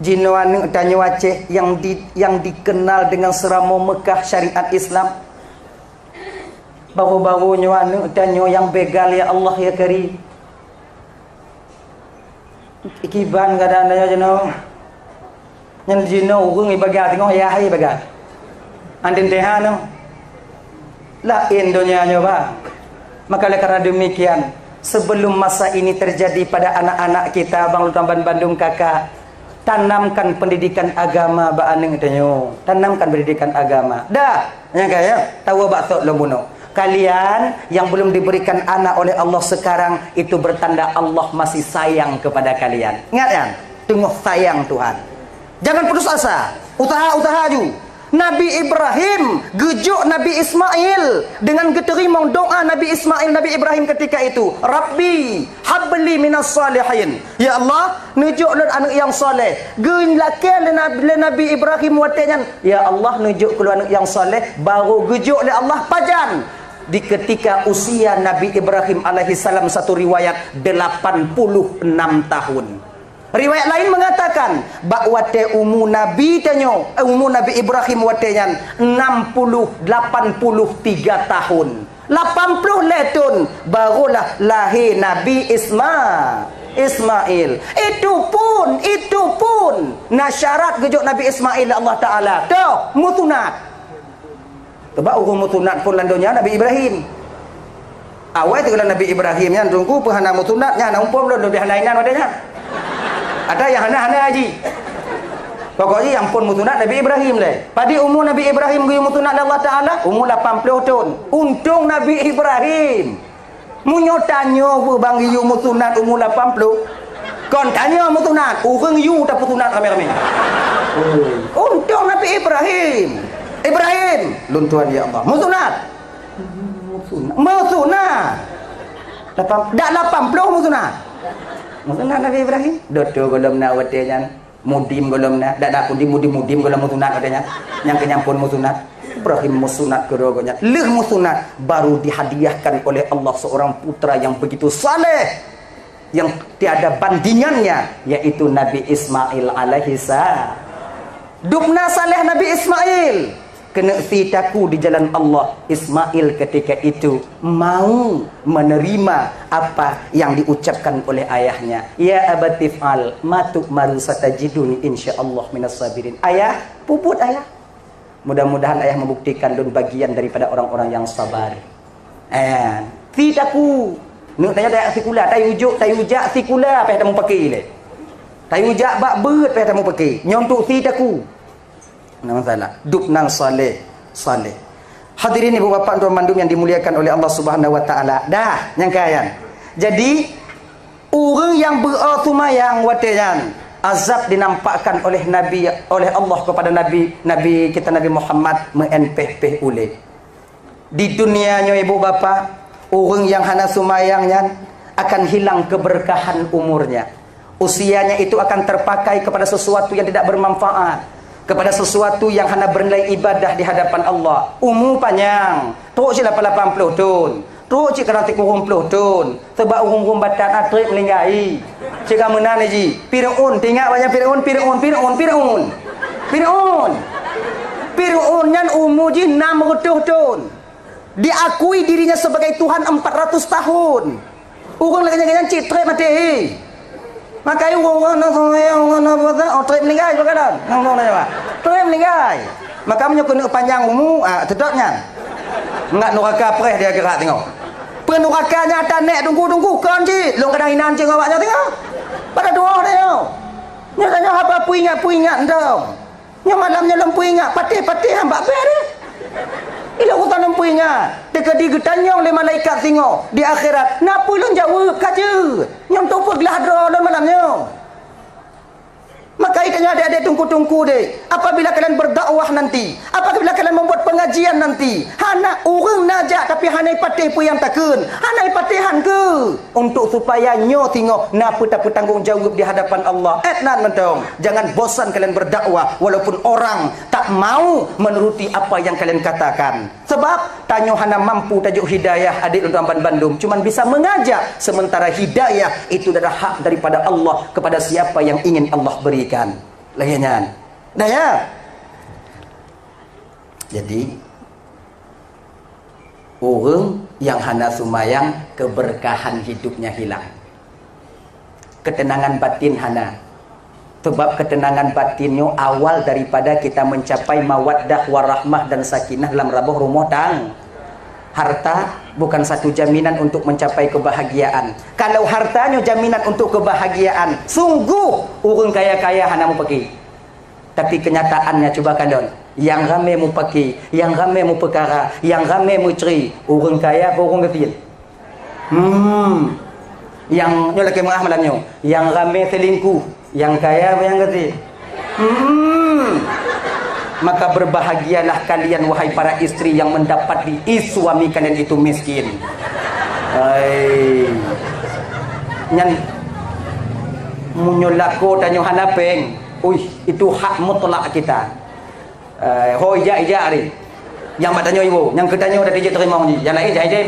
Jinoe aneuk tanyoe Aceh yang di, yang dikenal dengan seuramoe Mekah syariat Islam. Baru-baru nyoe aneuk tanyoe yang begal, ya Allah, ya Karim. Ikiban kadang-kadang jinoe. Nyan jinoe ureueng ibaga teungoh yah ibaga. Andin teha nyoe. Laén donya nyoe, bah. Maka oleh karena demikian, sebelum masa ini terjadi pada anak-anak kita, bang lôn tuan bandum kakak, tanamkan pendidikan agama bak aneuk tanyoe. Tanamkan pendidikan agama. Dah, nyang kaya, tawa bak sot lom bunoe. Kalian yang belum diberikan anak oleh Allah sekarang, itu bertanda Allah masih sayang kepada kalian. Ingat, ya, teungoh sayang Tuhan. Jangan putus asa. Usaha-usaha ju. Nabi Ibrahim geujok Nabi Ismail dengan geuteurimong doa Nabi Ismail, Nabi Ibrahim ketika itu, "Rabbi habli minas salihin." Ya Allah, neujok lôn aneuk nyang saleh. Geulakée lé Nabi, lé Nabi Ibrahim watée nyan, "Ya Allah, neujok keu lôn aneuk nyang saleh." Baru geujok lé Allah pajan? Di ketika usia Nabi Ibrahim alaihissalam, satu riwayat, delapan puluh enam tahun. Riwayat lain mengatakan, bak watée umu Nabi tanyoe, eh, umu Nabi Ibrahim watée nyan enam puluh, lapan puluh tiga tahun. Lapan puluh lhée thon, barulah lahé Nabi Isma-, Ismail. Itu pun, itu pun na syarat geujok Nabi Ismail lé Allah Taala. Toh, meusunat. Sebab ureuëng meusunat phon lam donya Nabi Ibrahim. Awai teuka Nabi Ibrahim nyan, Teungku, peue hana meusunat, nyan hana muphom lôn, leubeh hana inan watée nyan. Ada nyang hana, hana haji. Pokok jih nyang phon meusunat Nabi Ibrahim lé. Padum umu Nabi Ibrahim geuyue meusunat lé Allah Taala, umu lapan ploh thon. Untông Nabi Ibrahim. Meunyoe tanyoe bang geuyue meusunat umu lapan ploh, kon tanyoe meusunat, ureuëng yue tapeusunat ramé-ramé. Untông Nabi Ibrahim. Ibrahim, lôn tuan ya Allah, meusunat. Meusunat. Meusunat. Lapan, dak lapan ploh meusunat. Meusunat Nabi Ibrahim. Doto gohlom na watée nyan. Mudim gohlom na. Dak na pun di mudim, mudim gohlom meusunat watée nyan. Nyang keu nyan pun meusunat. Ibrahim meusunat keudroe gobnyan. Lheueh meusunat, baru dihadiahkan oleh Allah seorang putra yang begitu saleh, yang tiada bandingannya, yaitu Nabi Ismail alaihissalam. Dubna saleh Nabi Ismail. Keuneuk si taku di jalan Allah, Ismail ketika itu mau menerima apa yang diucapkan oleh ayahnya. "Ya abatif'al ma tu'maru satajiduni insyaallah minas sabirin." Ayah, peubuet ayah. Mudah-mudahan ayah membuktikan lôn bagian daripada orang-orang yang sabar. Eh, si taku. Neuk tanya dayah sikula, tayue jok, tayue jak sikula, payah tamupake lé. Tayue jak bak beuet, payah tamupake. Nyoe untuk si taku. Nah, masalah. Dubnan saleh, saleh. Hadirin ibu bapak tuan mandum yang dimuliakan oleh Allah Subhanahu wa taala. Dah, nyang kaya. Jadi, ureuëng yang beu-o sumayang watée nyan, azab dinampakkan oleh Nabi, oleh Allah kepada Nabi, Nabi kita Nabi Muhammad meu'en péh-péh ulée. Di dunia nyoe ibu bapak, ureuëng yang hana sumayang nyan akan hilang keberkahan umurnya. Usianya itu akan terpakai kepada sesuatu yang tidak bermanfaat, kepada sesuatu yang hana bernilai ibadah di hadapan Allah. Umu panyang, trok cit lapan-lapan ploh thon, trok cit kadang tikurong ploh thon, sebab ureuëng-ureuëng batat na treb meuninggai. Cit ka meunan ji, Fir'aun, tingat wajah Fir'aun, Fir'aun, Fir'aun, Fir'aun. Fir'aun. Fir'aun nyan umu jih enam ratus thon. Diakui dirinya sebagai Tuhan empat ratus tahun. Ureuëng lagée nyan cit treb maté. Maka ureuëng-ureuëng na soe, ureuëng na puasa, oh, treb meuninggai bagadan. Nang nang nang. Treb meuninggai. Maka meunyoe keuneuk panjang umu, ah, teudok nyan. Ngat nuraka preh di akhirat tengok. Peue nuraka nyan ata nek tunggu-tunggu kon cit. Lôn kadang inan cit ngon awak nyoe tengok. Pada dua orang nyoe. Nyoe tanyoe haba peuingat-peuingat entong. Nyoe malam nyoe lôn peuingat, patéh-patéh han bak bèe deh. Ilôn urosan lôn peuingat, teukeudi geutanyong lé malaikat singoh di akhirat, na peue lôn jaweueb ka jeuet. Nyoe untuk peuglah droe lôn malam nyoe. Maka geutanyoe adék-adék teungku-teungku deh, apabila kalian berdakwah nanti, apabila kalian membuat pengajian nanti, hana ureuëng na jak tapi hana patéh peue nyang takheun, hana patéh han keu. Untuk supaya nyoe singoh na peue tapeutanggong jaweueb di hadapan Allah. Ét nan mantong, jangan bosan kalian berdakwah walaupun orang tak mau menuruti apa yang kalian katakan. Sebab tanyoe hana mampu tajok hidayah adék lôn tuan bandum, cuman bisa mengajak, sementara hidayah itu adalah hak daripada Allah kepada siapa yang ingin Allah berikan. Lagée nyan. Dah ya? Jadi, ureuëng nyang hana sumayang, keberkahan hidupnya hilang. Ketenangan batin hana. Sebab ketenangan batin nyoe awal daripada kita mencapai mawaddah warahmah dan sakinah dalam raboh rumoh tang-, harta bukan satu jaminan untuk mencapai kebahagiaan. Kalau harta nyoe jaminan untuk kebahagiaan, sungguh ureuëng kaya-kaya hana mupaki. Tapi kenyataannya cuba kalon, nyang ramé mupaki, nyang ramé mupeukara, nyang ramé meucri, ureuëng kaya apa ureuëng gasien? Hmm. Nyang nyoe lakée meuah malam nyoe, nyang ramé selingkuh, nyang kaya apa nyang gasien? Hmm. Maka berbahagialah kalian wahai para istri yang mendapati suami kalian itu miskin. Hai. Nyan meunyoe lakoe tanyoe hana péng, uih, itu hak mutlak kita. Eh, ho ijak-ijak hari. Nyang bak tanyoe iwoe, nyang keu tanyoe dah dijak teurimong jih. Nyang laén jak idem.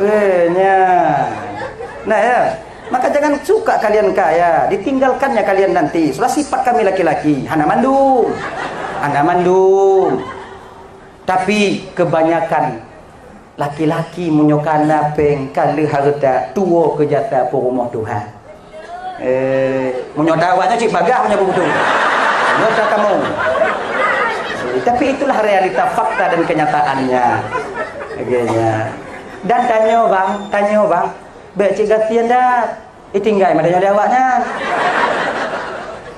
Weh, nya. Nah ya. Maka jangan suka kalian kaya, ditinggalkannya kalian nanti. Sudah sifat kami laki-laki, hana mandum. Hana mandum. Tapi kebanyakan laki-laki meunyoe kana péng ka lheueh hareuta tuwoe keu jasa peurumoh Tuhan. Eh, meunyoe dakwahnya cit bagah meunyoe beutôi. Nyoe ka kamoe. Tapi itulah realita fakta dan kenyataannya. Oke, ya. Dan tanyoe bang, tanyoe bang, bék cit gasien dah. Itinggai mata nyoe di awaknyan.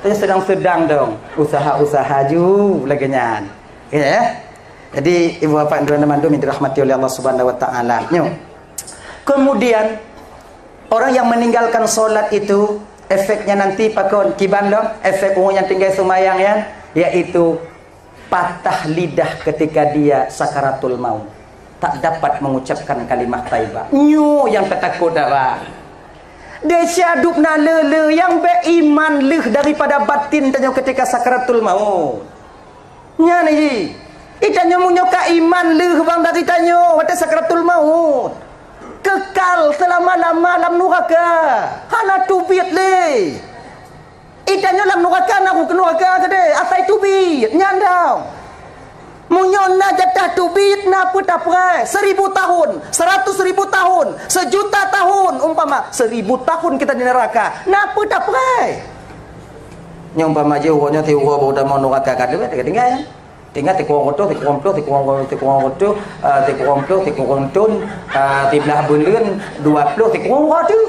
Tapi sedang-sedang dong usaha-usaha ju lagée nyan. Ya. Jadi ibu bapak dan mandum yang dirahmati oleh Allah Subhanahu wa taala. Nyoe. Kemudian orang yang meninggalkan solat itu efeknya nanti pakon kiban dong efek ureuëng nyang tinggai seumayang nyan, yaitu patah lidah ketika dia sakaratul maut, tak dapat mengucapkan kalimah thayyibah. Nyoe nyang teutakot dah, Bang. Desya dub na le-le nyang bèk iman lheueh daripada batin tanyoe ketika sakaratul maut. Nyan jih. Itanyoe meunyoe ka iman lheueh bang dari tanyoe watèe sakaratul maut. Kekal seulama-lama lam nuraka. Hana teubiet lé. Itanyoe lam nuraka na rukun nuraka keudéh, asai teubiet. Nyan dong. Meunyoe na jatah teubiet, na peue tapreh? Seribu tahun, seratus ribu tahun, sejuta tahun, umpama seribu tahun kita di neraka, na peue tapreh? Nyoe umpama jih uroe nyoe siuroe baru tamong nuraka ka deuh, tinggai, ya. Tinggai sikureueng reutôh, sikureueng plôh, sikureueng, sikureueng reutôh, ah, sikureueng plôh, sikureueng thôn, ah, siblaih buleuen, dua plôh, sikureueng reutôh.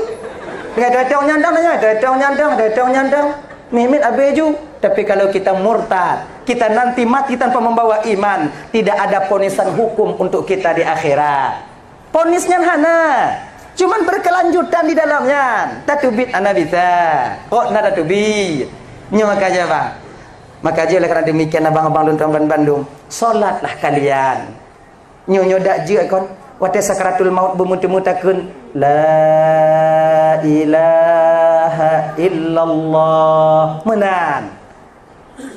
Tinggai teuetong nyandang, teuetong nyandang, teuetong nyandang. Miet-miet abéh ju. Tapi kalau kita murtad, kita nanti mati tanpa membawa iman, tidak ada ponisan hukum untuk kita di akhirat. Ponis nyan hana, cuman berkelanjutan di dalam nyan. Tateubiet hana bisa. Kok na tateubiet? Nyoe maka jaweuban. Maka jeuet lah karena demikian abang-abang lôn tuan bandum, solatlah kalian. Nyoe, nyoe dak jeuet kon. Watèe sakaratul maut beumeuteumé takheun, "La ilaha illallah." Meunan.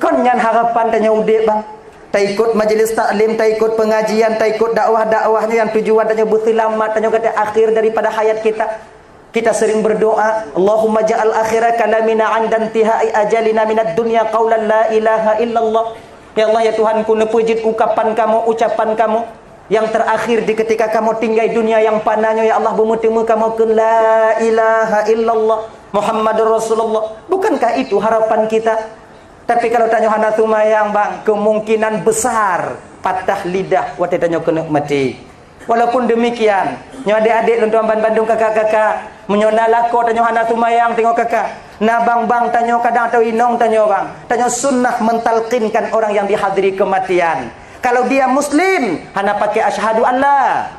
Kon nyan harapan tanyoe udép, bang. Taikot majelis taklim, taikot pengajian, taikot dakwah-dakwah nyoe nyang tujuan tanyoe beuseulamat, tanyoe kata akhir daripada hayat kita. Kita sering berdoa, "Allahumma ja'al akhira kalamina 'inda intihai ajalina minad dunya qaulan la ilaha illallah." Ya Allah, ya Tuhanku, neupeujeuet ukapan kamoe, ucapan kamoe yang terakhir di ketika kamoe tinggai dunia yang fana nyoe, ya Allah, beumeuteumé kamoe kheun la ilaha illallah Muhammadur Rasulullah. Bukankah itu harapan kita? Tapi kalau tanyoe hana seumayang, bang, kemungkinan besar patah lidah watèe tanyoe keuneuk maté. Walaupun demikian, nyoe adék-adék lôn tuan ban bandum, kakak-kakak, meunyoe na lakoe tanyoe hana seumayang teungoh kakak, na bang-bang tanyoe kadang atau inong tanyoe bang, tanyoe sunnah mentalkinkan orang yang dihadiri kematian. Kalau dia muslim, hana pakai asyhadu an la.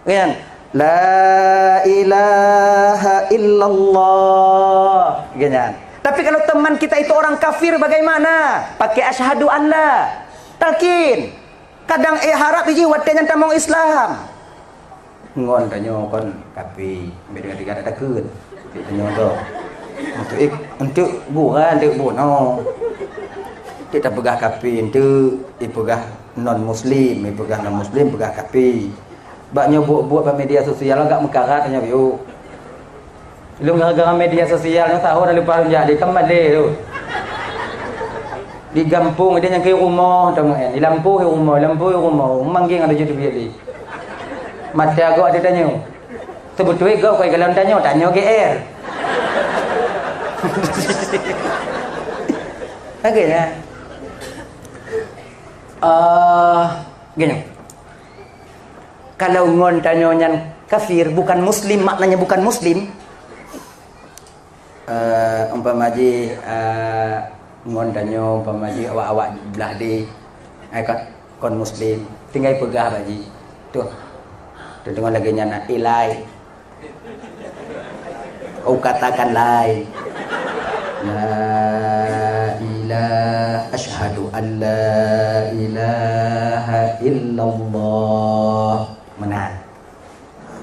Kan? La ilaha illallah. Kan? Tapi kalau teman kita itu orang kafir bagaimana? Pakai asyhadu an la. Talkin. Kadang éh harab jih watèe nyan tamong Islam. Ngon tanyoe kon kaphé, beda tiga tak takheun. Tanyoe tu. Untuk ik-, untuk bukan, untuk bunoe. Kita peugah kaphé, untuk ipeugah non muslim, ipeugah non muslim, peugah kaphé. Bak nyoe buet-buet bak media sosial agak meukarat nyoe, yuk. Lôn gara-gara media sosial nyoe sahô dah leupah lôn jak di Kemale tu. Di gampông dia nyang keu rumoh, tengok, eh, di lampôh rumoh, lampôh rumoh, manggeng ada jadi bilik. Mata gok ada tanyoe. Sebetul gok kai galon tanyoe, tanyoe G R. Oke ya. Eh, gini. Kalau ngon tanyoe nyan kafir, bukan muslim, maknanya bukan muslim. Eh, umpama jih, eh, ngon tanyoe, umpama jih awak-awak blah deh, eh, kon, kon muslim, tinggai peugah bak jih. Tuh, tuh deungon lagèe nyan na ilai. Kau katakan lain. La ilah, asyhadu an la ilaha illallah. Meunan.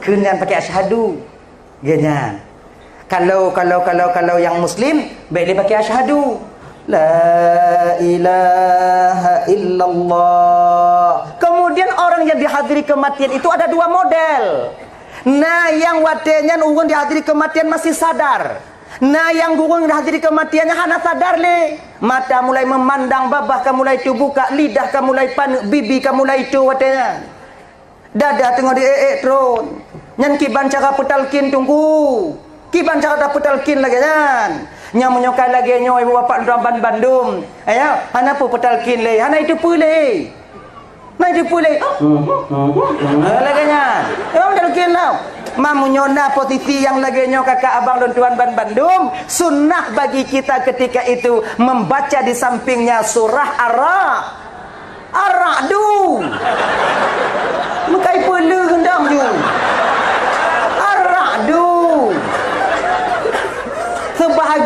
Kheun nyan pakai asyhadu. Geuh nyan. Kalau, kalau, kalau, kalau nyang muslim, bèk lé pakai asyhadu. La ilaha illallah. Kemudian orang yang dihadiri kematian itu ada dua model. Na nyang watèe nyan ureueng dihadiri kematian masih sadar. Na nyang ureueng dihadiri kematian nyan hana sadar lé. Mata mulai memandang, babah ka mulai teubuka, lidah ka mulai paneuk, bibi ka mulai toe watèe nyan. Dada teungoh di ék-ék tron. Nyan kiban cara peutalkin, Teungku. Kiban cara tapeutalkin lagèe nyan. Nyan meunyoe ka lagèe nyoe, ibu bapak lôn ban bandum. Eh, ya, hana peue peutalkin lé, hana iteupeue lé. Hana iteupeue lé. Lagèe nyan. Memang talkin lah. Meunyoe na posisi nyang lagèe nyoe, kakak abang lôn tuan ban bandum, sunnah bagi kita ketika itu membaca di sampingnya surah Ar-Ra-, Ar-Ra'du. Meukai peuleuh hendang ju. Ar-Ra'du. Sebahagian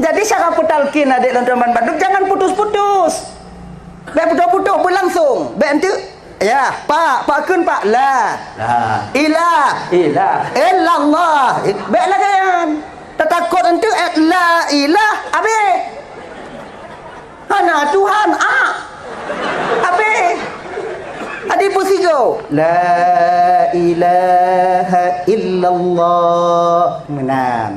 Jadi, cara peutalkin adék lôn teumpat bandum, jangan putus-putus. Bèk putus-putus, beulangsong. Bèk enteuk, ya, pak, pak kheun pak, la. La. Ilah. Ilah. Illallah. Bèk lagèe nyan. Tatakot enteuk, eh, la ilah, habéh. Hana Tuhan, ah. Habéh. Adi peusigoe. La ilaha illallah. Meunan.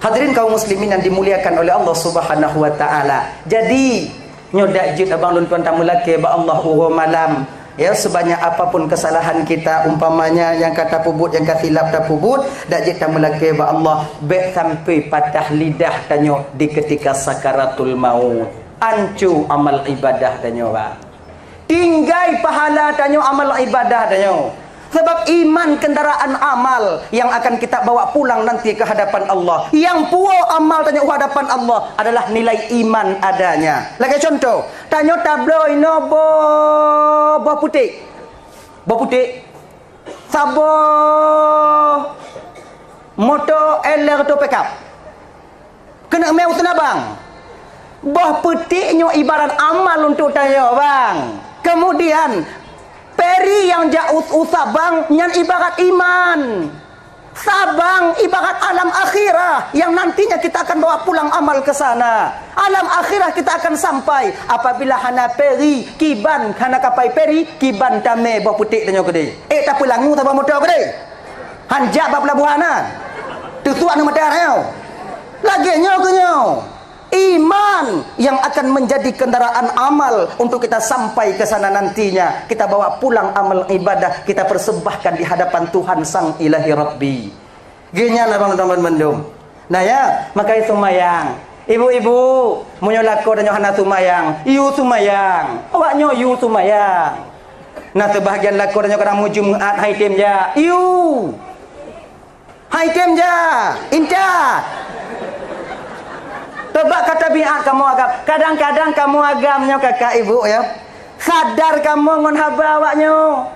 Hadirin kaum muslimin yang dimuliakan oleh Allah Subhanahu wa taala. Jadi, nyoe dak jeuet abang lôn tuan tameulakèe bak Allah uroe malam. Ya, sebanyak apapun kesalahan kita, umpamanya nyang ka tapeubuet, nyang ka silap tapeubuet, dak jeuet tameulakèe bak Allah, bèk sampai patah lidah tanyoe di ketika sakaratul maut. Anco amal ibadah tanyoe, Bang. Tinggai pahala tanyoe, amal ibadah tanyoe. Sabab iman kendaraan amal yang akan kita bawa pulang nanti ke hadapan Allah. Nyang puwoe amal tanyoe u hadapan Allah adalah nilai iman adanya. Lagèe contoh, tanyoe tabloe inoe boh, boh puték. Boh puték. Saboh moto, L R atau pickup. Keuneuk mé u Seunabang. Boh puték nyoe ibarat amal untuk tanyoe, Bang. Kemudian, peri nyang jak u, u Sabang nyan ibarat iman. Sabang ibarat alam akhirah yang nantinya kita akan bawa pulang amal ke sana. Alam akhirah kita akan sampai apabila hana peri, kiban hana kapai peri, kiban tamé boh puték tanyoe keudéh. Eh, tapeulangu saboh moto keudéh. Hanjak bak pelabuhan na. Teusuak aneuk mata nyoe. Lagèe nyoe keuh nyoe. Iman yang akan menjadi kendaraan amal untuk kita sampai ke sana nantinya. Kita bawa pulang amal ibadah, kita persembahkan di hadapan Tuhan Sang Ilahi Rabbi. Geuh nyan abang teman bandum. Nah ya, makai seumayang. Ibu-ibu, meunyoe lakoe tanyoe hana seumayang, yue seumayang. Awaknyoe yue seumayang. Nah, sebahagian lakoe tanyoe kadang meujeumeut hai tem jak. Yue. Hai tem jak, intat. Teuba ka tabiat kamoe agam. Kadang-kadang kamoe agam nyoe kakak ibu ya. Sadar kamoe ngon haba awaknyoe.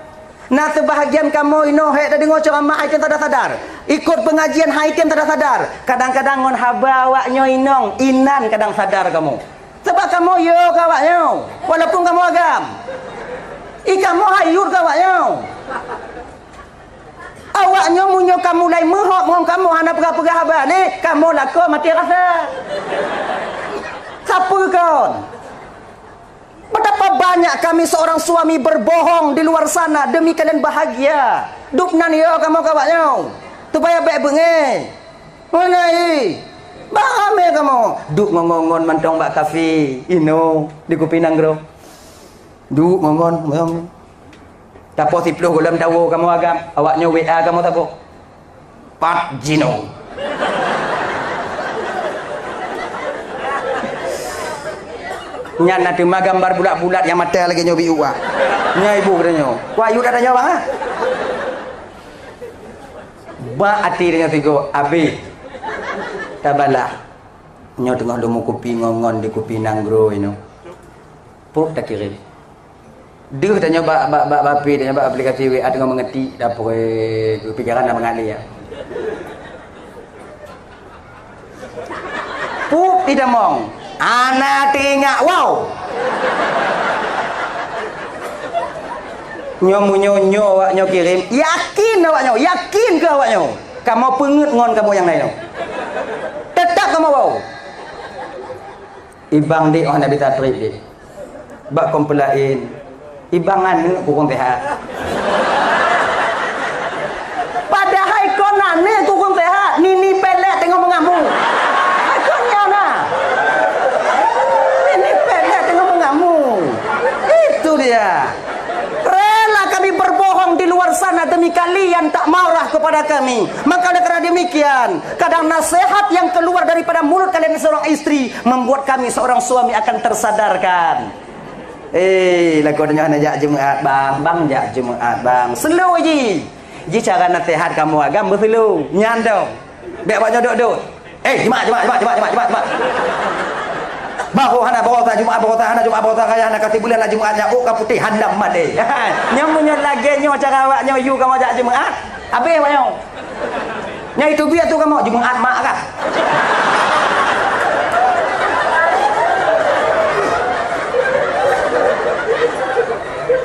Na seubahagian kamoe inoe hék tadeungoe ceuramah hai tem tada sadar. Ikot peungajian hai tem tada sadar. Kadang-kadang ngon haba awaknyoe inong, inan kadang sadar kamoe. Sabab kamoe yo keu awaknyoe, walaupun kamoe agam. I kamoe hayut keu awaknyoe. Awaknyoe meunyoe ka mulai meuhok ngon kamoe hana peugah-peugah haba lé, kamoe lakoe maté rasa. Sapeue kon? Betapa banyak kami seorang suami berbohong di luar sana demi kalian bahagia. Dub nan yo kamoe keu awaknyoe, supaya bèk beungéh. Meunan hi, bah ramé kamoe. Duek ngon-ngon mantong bak kafe, inoe di Kupi Nanggroe. Duek ngon-ngon, ngon. Tapoh siplôh gohlom tawoe kamoe agam, awaknyoe W A kamoe saboh. Pat jinoe. Nyan na teuma gambar bulat-bulat nyang mata lagèe nyoe biuk ah. Nyan ibu geutanyoe. Wah, yue geutanyoe bang ah. Bak até tanyoe sigoe, abéh. Tabalah. Nyoe teungoh lôn meukupi ngon-ngon di Kupi Nanggroe inoe. Pok takirém. Deuh tanyoe bak, bak, bak, bak P, tanyoe bak aplikasi W A teungoh meungetik, dapoi pikiran na meungalir. Pup itamong, hana teuingat wow. Nyoe meunyoe nyoe awaknyoe kirém, yakin awaknyoe, yakin keu awaknyoe. Kamoe peungeut ngon kamoe nyang laén nyoe. Teutap kamoe wow. Ibang dek oh Nabi Tatrib dek. Bak kompelain, ibang aneuk kurang sehat. Padahai kon aneuk kurang sehat, nini pelek teungoh meungamu. Kon nyan na. Nini pelek teungoh meungamu. Itu dia. Rela kami berbohong di luar sana demi kalian tak marah kepada kami. Maka oleh karena demikian, kadang nasihat yang keluar daripada mulut kalian seorang istri membuat kami seorang suami akan tersadarkan. Eh, lakoe tanyoe hana jak Jumaat, bang. Bang jak Jumaat, bang. Slow ji. Ji cara nasihat kamoe agam beuslow. Nyan dong. Bèk awaknyoe dot-dot. Eh, Jumaat, Jumaat, Jumaat. Baroe hana baroesa Jumaat, baroesa hana Jumaat, baroesa raya hana, ka sibuleuen lam Jumaat nyan, ôk ka putéh handam maté. Nyoe meunyoe lagèe nyoe cara awaknyoe yue kamoe jak Jumaat, abéh awaknyoe. Nyan itu biet tu kamoe, Jumaat mak kah?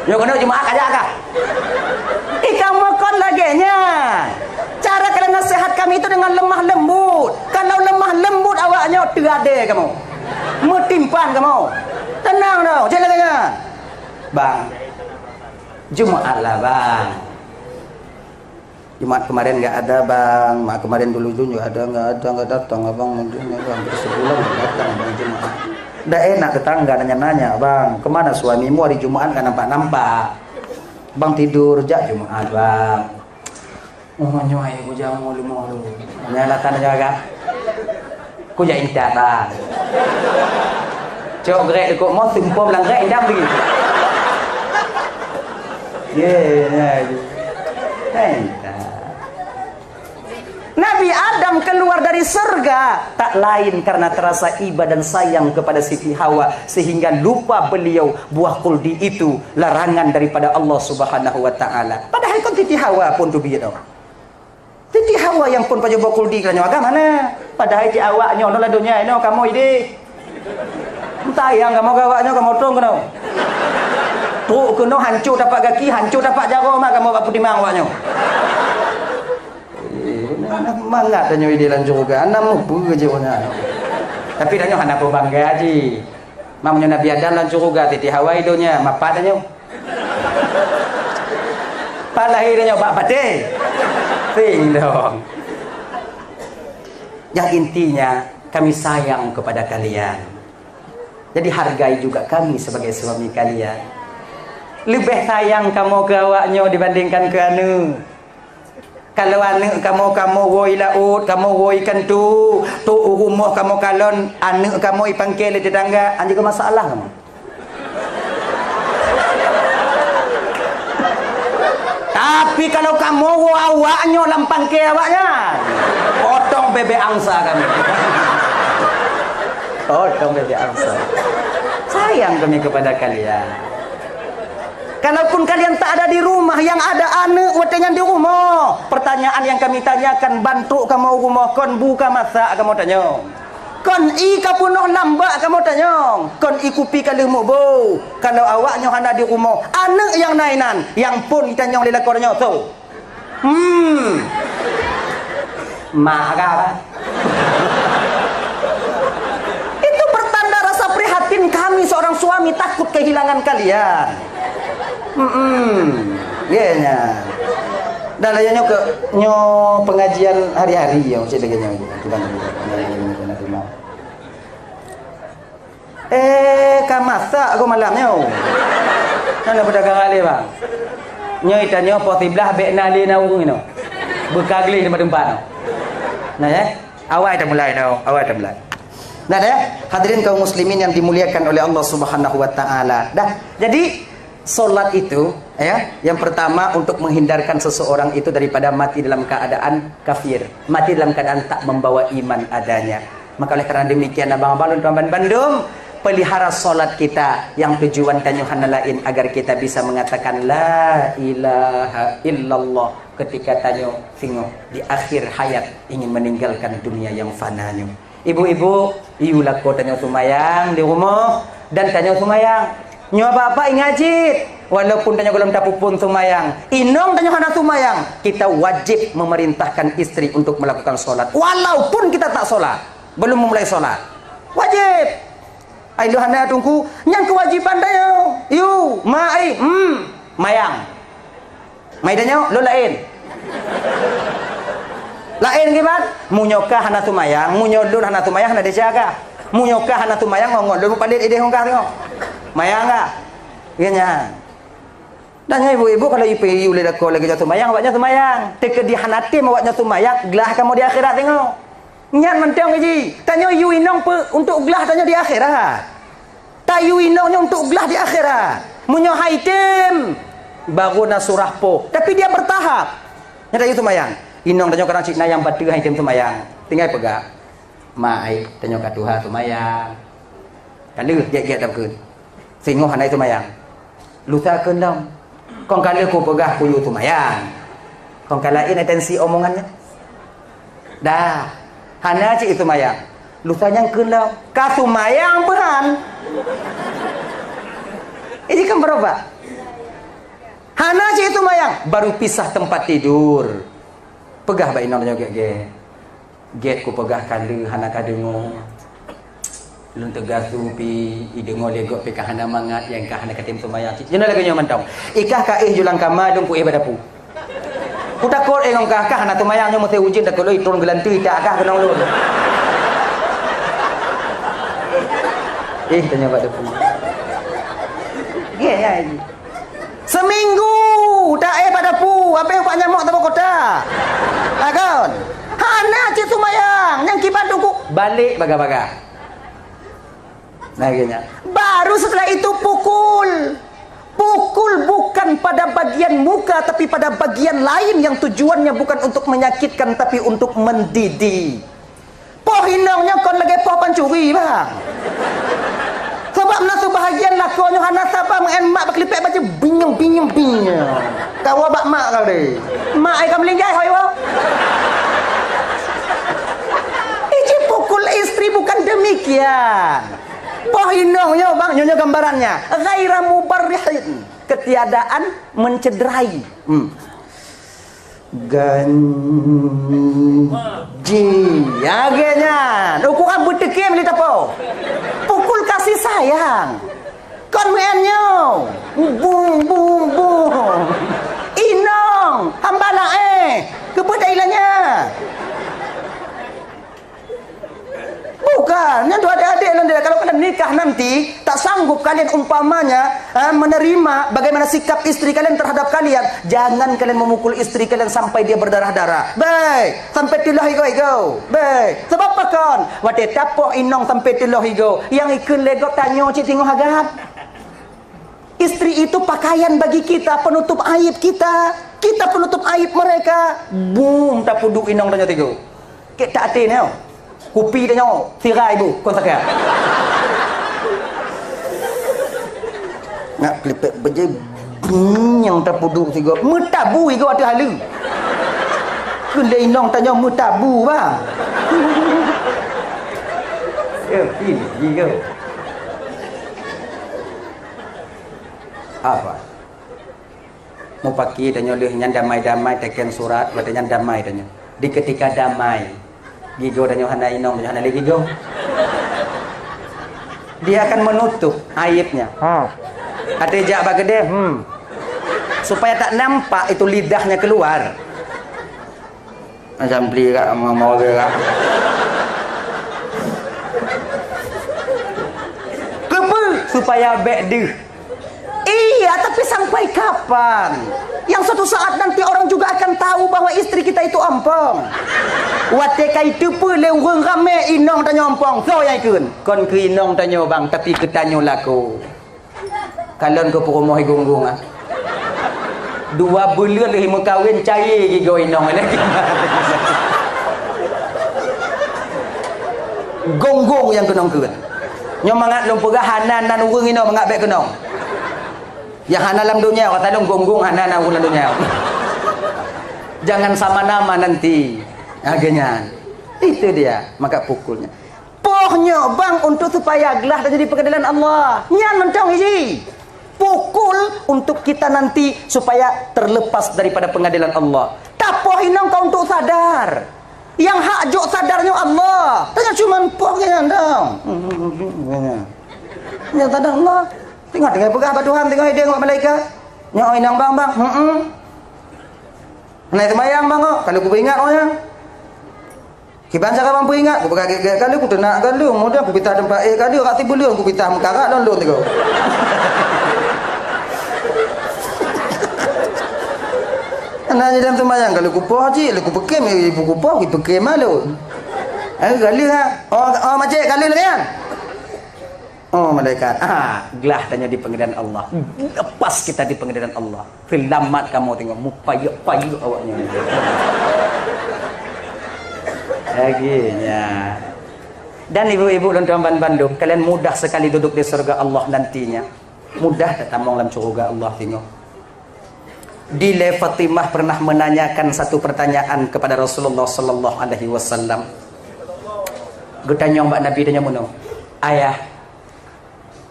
Nyoe keunoe Jumaat kajak kah? Ih, kamoe kon lagée nyan. Cara kalian nasihat kami itu dengan lemah lembut. Kalau lemah lembut awak nyoe teuadé kamoe. Meutimpang kamoe. Tenang dong, jangan lagée nyan. Bang. Jumaat lah, Bang. Jumat kemarin nggak ada, Bang. Mak kemarin dulu juga ada, nggak ada, nggak datang, Abang. Mungkin hampir sebulan nggak datang, Bang, Jumat. Dah enak tetangga nanya-nanya, "Bang, kemana suamimu hari Jumat nggak nampak-nampak?" Bang tidur, jak Jumat, Bang. Oh, nyoe ayo ku jamu leumo lu. Nyan alasan jaga. Ku jak intat lah. Cok grek dekok mo, tumpom lam grek, indam lagi. Ye, ye, ye. Hai, tak. Nabi Adam keluar dari surga tak lain karena terasa iba dan sayang kepada Siti Hawa, sehingga lupa beliau buah kuldi itu larangan daripada Allah Subhanahu wa Taala. Padahai kon Siti Hawa pun teubiet. Siti Hawa nyang phon pajoh boh kuldi keu tanyoe agam hana. Padahai cit awak nyoe nola donya inoe kamoe ideh. Sayang kamoe keu awak nyoe, kamoe trong keunoe. Trok keunoe hanco tapak gaki, hanco tapak jaroe mak kamoe bak peutimang awak nyoe. Eh, mangat tanyoe ideh lam syeuruga, hana mupeue jih awak nyan. Tapi tanyoe hana peubangga jih. Mak meunyoe Nabi Adam lam syeuruga, Siti Hawa i donya, mapat tanyoe. Pat lahé tanyoe bak patéh. Sing dong. Yang intinya, kami sayang kepada kalian. Jadi, hargai juga kami sebagai suami kalian. Leubeh sayang kamoe keu awak nyoe dibandingkan keu aneuk. Kalau aneuk kamoe, kamoe woe i laôt, kamoe woe i kantô, trok u rumoh kamoe kalon, aneuk kamoe ipangke lé tetangga, han jeuet keu masalah kamoe. Tapi kalau kamoe woe awak nyoe lam pangke awak nyan, potong bebek angsa kami. Potong bebek angsa. Sayang kami kepada kalian. Kalaupun kalian tak ada di rumah, yang ada aneuk watée nyan di rumoh, pertanyaan yang kami tanyakan, ban trok kamoe u rumoh, kon bu ka masak kamoe tanyong. Kon ié ka peunoh lam bak kamoe tanyong. Kon ié kupi ka lheueh muboh. Kalau awak nyoe hana di rumoh, aneuk nyang na inan, nyang phon itanyong lé lakoe nyoe, soe? Hmm. Mak kah, Bang? Itu pertanda rasa prihatin kami seorang suami takut kehilangan kalian. Hmm. Ye, nya. Dah lah, ya, nyoe ke, nyoe pengajian hari-hari, ya, cit lagée nyoe. Kita nak terima. Eh, ka masak aku malam nyoe. Nyoe pedagang alé, Bang. Nyoe ita nyoe poh siblaih bék na lé na ureueng inoe. Beuka gleh teumpat-teumpat nyoe. Nah, ya. Awai ta mulai nyoe, awai ta mulai. Nah, ya. Hadirin kaum muslimin yang dimuliakan oleh Allah Subhanahu wa taala. Dah. Jadi, Salat itu, ya, yang pertama untuk menghindarkan seseorang itu daripada mati dalam keadaan kafir, mati dalam keadaan tak membawa iman adanya. Maka oleh karena demikian, abang-abang lôn tuan bandum, pelihara salat kita yang tujuan tanyoe hana lain agar kita bisa mengatakan la ilaha illallah ketika tanyoe singoh di akhir hayat ingin meninggalkan dunia yang fana nyoe. Ibu-ibu, iyue lakoe tanyoe seumayang di rumoh dan tanyoe seumayang. Nyoe bapak ingat cit, walaupun tanyoe gohlom tapuphon seumayang, inong tanyoe hana seumayang, kita wajib memerintahkan istri untuk melakukan salat walaupun kita tak salat, belum memulai salat. Wajib. Ai lôn hana teungku, nyan keuwajiban tanyoe. Yu, ma ai, hmm, mayang. Mai tanyoe, lôn laén. Laén kiban? Meunyoe kah hana seumayang, meunyoe lôn hana seumayang, hana desya kah? Meunyoe kah hana seumayang, ngon lôn palét idéh ngon kah singoh. Mayang kah? Iya nyan. Dan nyan ibu-ibu kalau ipe iyu lé lakoe lagée nyoe seumayang, awak nyoe seumayang. Teukeudi hana tem awak nyoe seumayang, glah kamoe di akhirat singoh. Nyan mantong jih. Tanyoe yue inong peu untuk glah tanyoe di akhirat. Tayue inong nyoe untuk glah di akhirat. Meunyoe hai tem, baru na surah poh. Tapi dia bertahap. Nyan tayue seumayang. Inong tanyoe kadang cit na nyang bateue hai tem seumayang. Tinggai peugah, "Ma ai, tanyoe ka tuha seumayang." Ka lheueh gét-gét takheun. Singoh hana seumayang. Lusa kheun lom. Kon ka lheueh kupeugah kuyue seumayang. Kon ka laén atensi omongan nyan. Dah. Hana cit seumayang. Lusa nyan kheun lom. Ka seumayang peuhan. Ini kan berubah. Hana cit seumayang, baru pisah tempat tidur. Peugah bak inong nyoe gét-gét. Gét kupeugah ka lheueh hana kadeungoe. Lôn teuga su pih, ideungoe lé gob pih ka hana mangat, nyang ka hana katem seumayang cit. Nyoe lagée nyoe mantong. Ikah ka éh ju lam kama, dong kuéh bak dapu. Kutakot éh ngon kah, kah hana seumayang nyoe meusé ujeuen takot lôn itron geulanteue itak kah keunong lôn. Éh, tanyoe bak dapu. Gét ya. Seminggu taéh bak dapu, habéh ubat nyamok saboh kota. Lagon. Hana cit seumayang, nyang kiban teungku balek bagah-bagah. Nah, akhirnya. Baru setelah itu pukul. Pukul bukan pada bagian muka, tapi pada bagian lain yang tujuannya bukan untuk menyakitkan, tapi untuk mendidik. Poh inong nyoe kon lagée poh pancuri, bang. Sabab na seubahagian lakoe nyoe hana saba meu'en mak bak lipek bajée binyong, binyong, binyong. Kawa bak mak kali. Mak ai ka meulinggai hoi wo. Iji pukul istri bukan demikian. Poh inong nyoe, bang, nyoe, nyoe gambarannya. Ghaira mubarrihin. Ketiadaan mencederai. Hmm. Ganji. Lagée nyan. Ukuran beuteukem lé tapo. Pukul kasih sayang. Kon meu'en nyoe. Bung, bung, bung. Inong, hamba laén. Keupeue tailanya? Bukan, nyan tu adik-adik lôn dia. Kalau kalian nikah nanti, tak sanggup kalian umpamanya, eh, menerima bagaimana sikap istri kalian terhadap kalian, jangan kalian memukul istri kalian sampai dia berdarah-darah. Baik, sampai teuloh igoe-igoe. Baik, sebab apa kon? Watée tapoh inong sampai teuloh igoe, nyang ikheun lé gob tanyoe cit singoh agam. Istri itu pakaian bagi kita, penutup aib kita. Kita penutup aib mereka. Bum, tapeuduek inong tanyoe tiga. Kek tak até nyoe. Kupi tanyoe, sirai bu, kon sakai. Nak klipek beje, bum, nyang tapeuduek tiga. Meutabu igo ateueh haleue. Keulai inong tanyoe meutabu, bang. Ya, pi, pi, go. Apa? Mupaki tanyoe lheueh nyan damai-damai, teken surat, watée nyan damai tanyoe. Di ketika damai, gigoe tanyoe hana inong, tanyoe hana lé gigoe. Dia akan menutup aibnya. Ha. Ada jak bak keudeh, hmm. Supaya tak nampak itu lidahnya keluar. Macam beli kat mau-mau ke kat. Keupeue? Supaya bék deuh. Iya, tapi sampai kapan? Yang suatu saat nanti orang juga akan tahu bahwa istri kita itu ompong. Watée ka iteupeue lé ureuëng ramé inong tanyoe ompong, soe nyang ikheun? Kon keu inong tanyoe bang, tapi keu tanyoe lakoe. Kalon keu peurumoh i Gunggong ah. Dua buleuen lheueh meukawen cayée gigoe inong lagi. Gunggong nyang keunong kheun. Nyoe mangat lôn peugah hana nan ureuëng inong mangat bék keunong. Nyang hana lam donya, kata lôn Gunggong hana nan ureuëng lam donya. Jangan sama nama nanti. Lagée nyan. Itu dia, maka pukulnya. Poh nyoe bang untuk supaya glah tanyoe di pengadilan Allah. Nyan mantong iji. Pukul untuk kita nanti supaya terlepas daripada pengadilan Allah. Tapoh inong ka untuk sadar. Yang hak jok sadar nyoe Allah. Tanyoe cuma poh nyan dong. Yang sadar Allah. Tengok, tengok peugah bak Tuhan, tengok ideng bak malaikat. Nyoe inong bang, bang. Heeh. Hana seumayang bang kok. Kalau kupeuingat oh nyan. Kiban cara bang peuingat, kupeugah gét-gét kali, kuteunak kali, kemudian kupitah teumpat éh kali, rak sibuleuen kupitah meukarat lôn lôn tiga. Nah, jadi dalam sembahyang, kalau kupoh cik, lalu kupeukem, eh, ibu kupoh, kupeukem lah lôn. Eh, kali lah. Oh, oh, macet kali lah kan? Oh, malaikat. Ah, glah tanyoe di pengadilan Allah. Lepas kita di pengadilan Allah. Seulamat kamoe tengok mupayek-payek awaknyan. Lagée nyan. Dan ibu-ibu lôn tuan ban bandum, kalian mudah sekali duduk di surga Allah nantinya. Mudah tatamong lam syurga Allah tengok. Dilée Fatimah pernah menanyakan satu pertanyaan kepada Rasulullah sallallahu alaihi wasallam. Geutanyong bak Nabi, tanyong meunoe, "Ayah,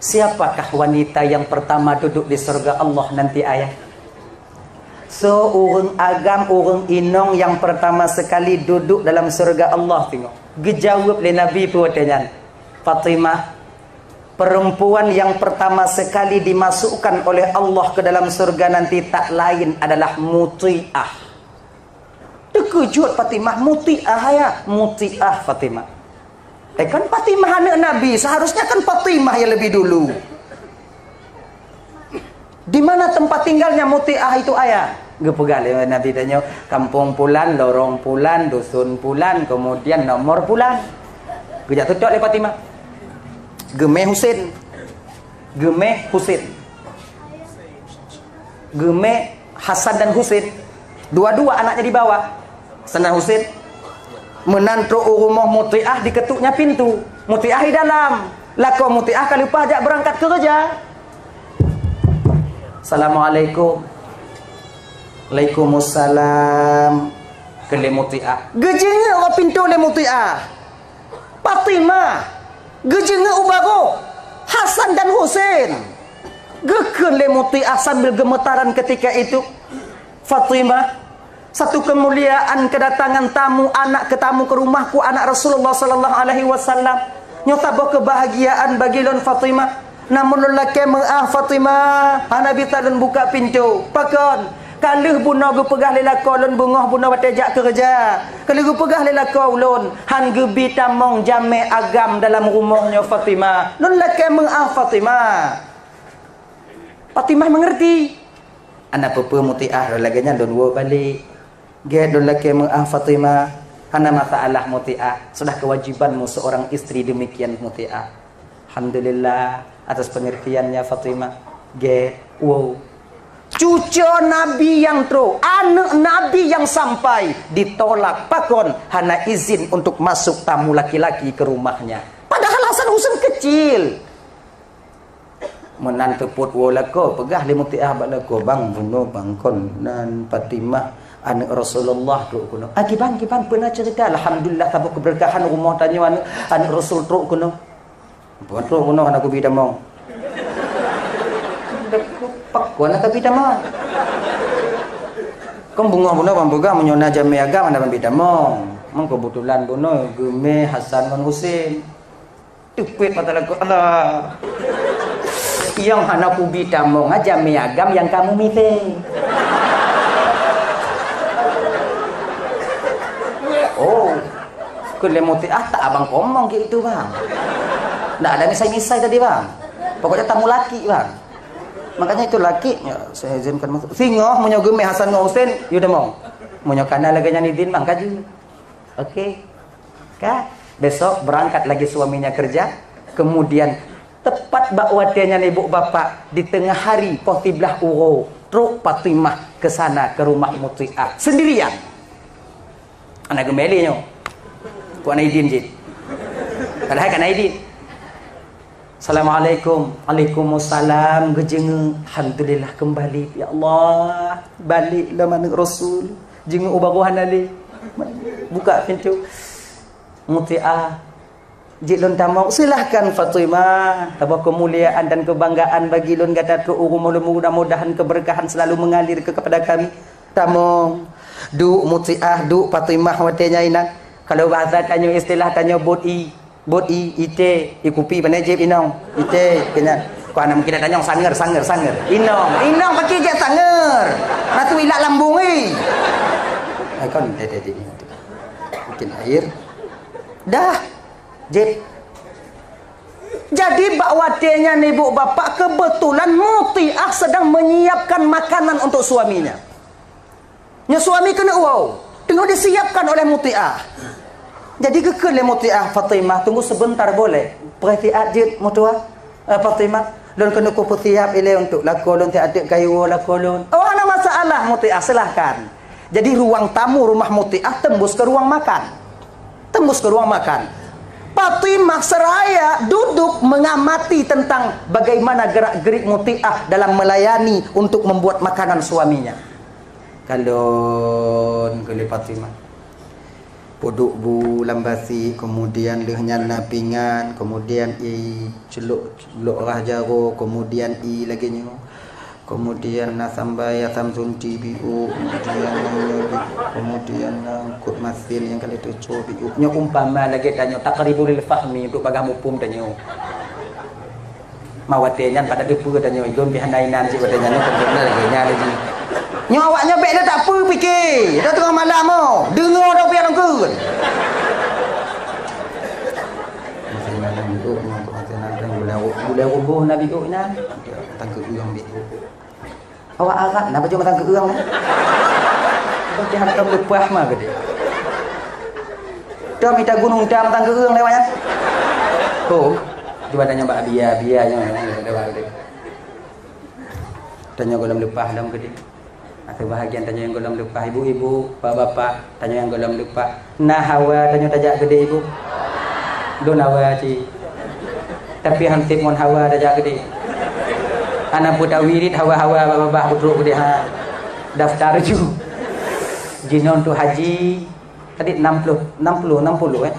siapakah wanita yang pertama duduk di surga Allah nanti, Ayah?" Soe ureuëng agam, ureuëng inong nyang pertama sekali duduk dalam syurga Allah, teungoh? Geujaweueb lé Nabi peue watée nyan, "Fatimah, perempuan yang pertama sekali dimasukkan oleh Allah ke dalam syurga nanti tak lain adalah Mutiah." Teukeujot Fatimah, "Mutiah, ya?" "Mutiah, Fatimah." Eh, kan Fatimah aneuk Nabi, seharusnya kan Fatimah yang lebih dulu. "Di mana tempat tinggalnya Mutiah itu, Ayah?" Geupeugah lé Nabi tanyoe, "Kampung pulan, lorong pulan, dusun pulan, kemudian nomor pulan." Geujak tutok lé Fatimah. Geumé Husin. Geumé Husin. Geumé Hasan dan Husin. Dua-dua anaknya dibawa. Hasan dan Husin. Meunan trok u rumoh Mutiah, diketuknya pintu. Mutiah di dalam. Lakoe Mutiah ka leupah jak beurangkat keureuja. "Assalamualaikum." "Waalaikumsalam," kheun lé Mutiah. Geujeungeuk bak pintoe lé Mutiah. Fatimah geujeungeuk u bagoe Hasan dan Husin. Geukheun lé Mutiah sambil geumetaran ketika itu, "Fatimah, satu kemuliaan kedatangan tamu, anak keu tamu ke rumahku, anak Rasulullah sallallahu alaihi wasallam. Nyoe saboh keubahgiaan bagi lôn, Fatimah. Namun lôn lakée meuáh, Fatimah, hana bisa lôn buka pintoe. Pakon? Ka lheueh bunoe geupeugah lé lakoe lôn beungoh bunoe watée jak keureuja. Ka lheueh geupeugah lé lakoe ulôn, han geubi tamong jamé agam dalam rumoh nyoe, Fatimah. Lôn lakée meuáh, Fatimah." Fatimah mengerti. "Hana peue-peue, Mutiah, lagée nyan lôn woe balek." "Gét, lôn lakée meuáh, Fatimah." "Hana masalah, Mutiah. Sudah kewajibanmu seorang istri demikian, Mutiah." "Alhamdulillah atas pengertiannya, Fatimah." "Gét, woe." Cucoe Nabi nyang trok, aneuk Nabi nyang sampai, ditolak. Pakon? Hana izin untuk masuk tamu laki-laki ke rumahnya. Padahal Hasan Husin kecil. Meunan teupot woe lakoe, peugah lé Mutiah bak lakoe, "Bang, bunoe bang, kon nan Fatimah aneuk Rasulullah trok keunoe." "Ah, kiban, kiban, peue na ceurita?" "Alhamdulillah, saboh keubeureukatan rumoh tanyoe, aneuk, aneuk Rasul trok keunoe." "Bunoe trok keunoe hana kubi tamong." "Pakon hana kubi tamong?" "Kon beungoh bunoe bang peugah meunyoe na jamé agam hana ban bi tamong. Meukeubeutulan bunoe geumé Hasan ngon Husin." Teupet mata lakoe, "Alah. Nyang hana kubi tamong, ha jamé agam nyang kamoe miseue." "Oh, keu lé Mutiah, tak abang komong keu itu, bang. Ndak ada misai-misai tadi, bang. Pokoknya tamu laki, bang. Makanya itu laki, ya, saya izinkan masuk." Singoh meunyoe geumé Hasan ngon Husin, yue tamong. Meunyoe kana lagée nyan izin, bang, kaju. Oke. Ka, besok berangkat lagi suaminya kerja. Kemudian tepat bak watée nyan ibu bapak, di tengah hari poh siblaih uroe, trok Fatimah ke sana, ke rumah Mutiah sendirian. Hana geumé lé nyoe. Kon hana idin cit. Padahai kan hana idin. "Assalamualaikum." "Waalaikumsalam." Geujeungeuk. "Alhamdulillah kembali. Ya Allah, balek lom aneuk Rasul. Jeungeuk u bagoe hana lé." Buka pintoe. "Mutiah, jeuet lôn tamong." "Silahkan, Fatimah. Saboh keumuliaan dan keubanggaan bagi lôn gata trok u rumoh lôn. Mudah-mudahan keubeureukatan seulalu meungalir keu, keupada kami." Tamong. Duek Mutiah, duek Fatimah watée nyan inan. Kalau bahasa tanyoe, istilah tanyoe, bot ie. Bot ie, ie té, ie kupi, pane jieb inong. Ie té, keu nyan. Kon hana mungkin tanyoe sangeur, sangeur, sangeur. Inong, inong pakri jieb sangeur. Natu ilak lambung, eh. Ai kon té, té, té, té. Mungkin air. Dah. Jieb. Jadi bak watée nyan ibu bapak kebetulan Mutiah sedang menyiapkan makanan untuk suaminya. Nyoe suami keuneuk woe, teungoh disiapkan oleh Mutiah. Jadi geukheun lé Mutiah, "Fatimah, tunggu sebentar boleh?" "Peuratiat jeuet, Mutiah, eh, Fatimah, lôn keuneuk kupeusiap ilée untuk lakoe lôn, siat teuk ka iwoe lakoe lôn." "Oh, hana masalah, Mutiah, silahkan." Jadi ruang tamu rumah Mutiah tembus ke ruang makan. Tembus ke ruang makan. Fatimah seraya duduk mengamati tentang bagaimana gerak-gerik Mutiah dalam melayani untuk membuat makanan suaminya. "Kalon," kheun lé Fatimah. "Peuduek bu lam basi, kemudian lheueh nyan na pingan, kemudian ie ceulok, ceulok rhah jaroe, kemudian ie lagée nyoe." Kemudian na sambal asam sunti biôk, kemudian na nyoe bi-, kemudian na eungkôt masin nyang ka lheueh teucok biôk. Nyoe umpama lagèe tanyoe taqribul fahmi untuk bagah muphom tanyoe. Ma watèe nyan pada teupeue tanyoe, ilôn pih hana inan cit watèe nyan, nyoe kon lagèe nyan lagi. Nyoe awak nyoe bèk lé tapeue pike, dah teungoh malam oh, deungoe dah pian lôn kheun. Masih malam biôk nyoe, masih malam gulai, gulai ruboh na biôk nyan. Tangkeup ureueng biôk. Awak Arab na bacut mantong keu ureueng, eh? Berarti hantom leupah ma keudéh. Tom ita gunong tam mantong keu ureueng lewat nyan. Hom, cuba tanyoe bak bia, bia nyoe, nyoe, nyoe, lewat keudéh. Tanyoe gohlom leupah lom keudéh. Ateueh bahagian tanyoe nyang gohlom leupah, ibu-ibu, bapak-bapak, tanyoe nyang gohlom leupah. Na hawa tanyoe tajak keudéh, ibu? Lôn hawa cit. Tapi han sép ngon hawa tajak keudéh. Hana peue tawirit hawa-hawa babah peutrok keudéh, ha. Daftar ju. Jinoe untuk haji, tadi enam puluh, enam puluh, enam puluh, eh?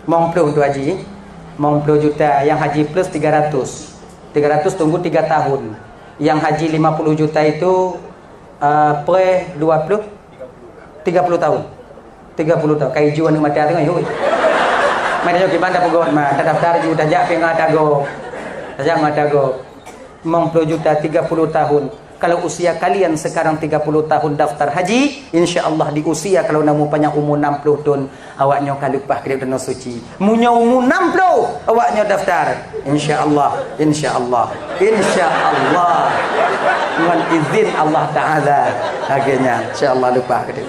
Limong puluh untuk haji. Limong puluh juta, yang haji plus tiga ratus. Tiga ratus tunggu tiga tahun. Yang haji lima puluh juta itu, eh, pre dua puluh, tiga puluh tahun. Tiga puluh tahun. Kai ju aneuk mata teungoh, yui. Mari nyoe kiban dah peugöt ma, tadaftar ju, tajak pih ngon ata gob. Tajak ngon ata gob. Limong puluh juta, tiga puluh tahun. Kalau usia kalian sekarang tiga puluh tahun daftar haji, insya Allah di usia kalau na mupanyang umur enam puluh tahun, awak nyoe ka leupah keudéh u Tanoh Suci. Meunyoe umu enam puluh, awak nyoe daftar. Insya Allah, insya Allah, insya Allah. Ngon izin Allah Taala. Lagèe nyan, insya Allah leupah keudéh.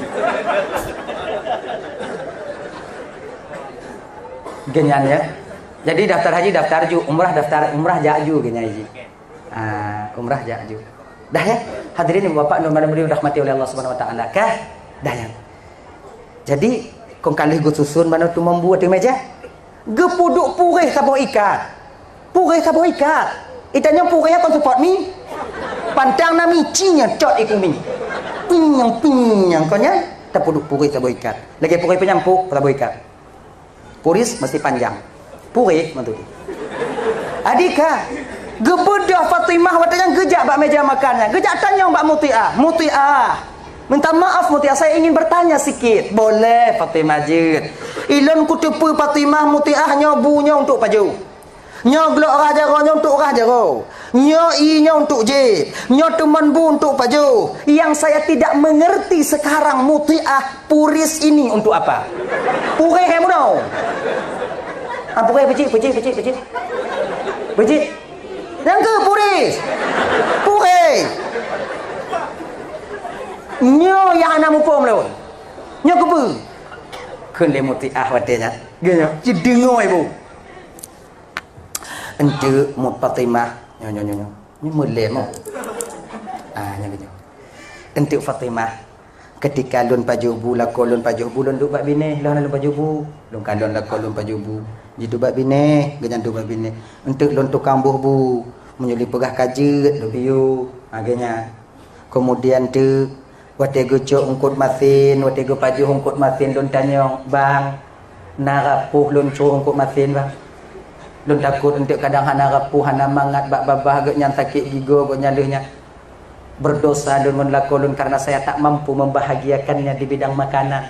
Lagèe nyan, ya. Jadi daftar haji daftar ju, umrah daftar, umrah jak ju, lagèe nyan ji. Ah, umrah jak ju. Dah, ya. Hadirin ibu bapak, nurani dirahmati oleh Allah Subhanahu Wa Taala, kah? Dah, ya. Jadi, kon ka lheueh geususun manoe teumon bu ateueh meja. Geupeuduek puréh saboh ikat. Puréh saboh ikat. Itanyoe puréh kon seupôt mi. Pantang na mi, ci nyang cot iku mi. Ping nyang, ping nyang, kon nyan tapeuduek puréh saboh ikat. Lagèe puréh penyampôk saboh ikat. Puris mesti panjang. Puréh mantong. Adika, geubeudôh Fatimah watèe nyan geujak bak meja makan nyan. Geujak tanyong bak Mutiah. Mutiah, minta maaf Mutiah, saya ingin bertanya sikit. Boleh, Fatimah jeuet. Ilôn kuteupeue Fatimah, Mutiah, nyoe bu nyoe untuk pajoh. Nyoe glok rhah jaroe nyoe untuk rhah jaroe. Nyoe ié nyoe untuk jieb. Nyoe teumon bu untuk pajoh. Yang saya tidak mengerti sekarang, Mutiah, puris ini untuk apa? Puréh hai munoe. Ah, puréh peucit, peucit, peucit, peucit. Peucit. Nyang keu puris. Puréh. Nyoe nyang hana muphom lôn. Nyoe keupeue? Kheun lé Mutiah watèe nyan. Geuh nyoe, ci deungoe bu. Enteuk mut Fatimah. Nyoe, nyoe, nyoe, nyoe. Nyoe meulém, oh. Ah, nyoe, nyoe. Enteuk Fatimah. Ketika lôn pajoh bu, lakoe lôn pajoh bu, lôn duek bak binéh. Lôn hana lôn pajoh bu. Lôn kalon lakoe lôn pajoh bu. Jiduek bak binéh, geuhnyan duek bak binéh. Enteuk lôn tukang boh bu. Meunyoe lôn peugah ka jeuet, lôn piôh. Ha, geuhnyan. Keumudian teuk, watèe geucok eungkôt masin, watèe geupajoh eungkôt masin lôn tanyong, "Bang, na rapoh lôn cok eungkôt masin, Bang?" Lôn takot eunteuk kadang hana rapoh, hana mangat bak babah geuhnyan sakét gigoe geuhnyan lheueh nyan. Berdosa lôn ngon lakoe lôn karena saya tak mampu membahagiakannya di bidang makanan.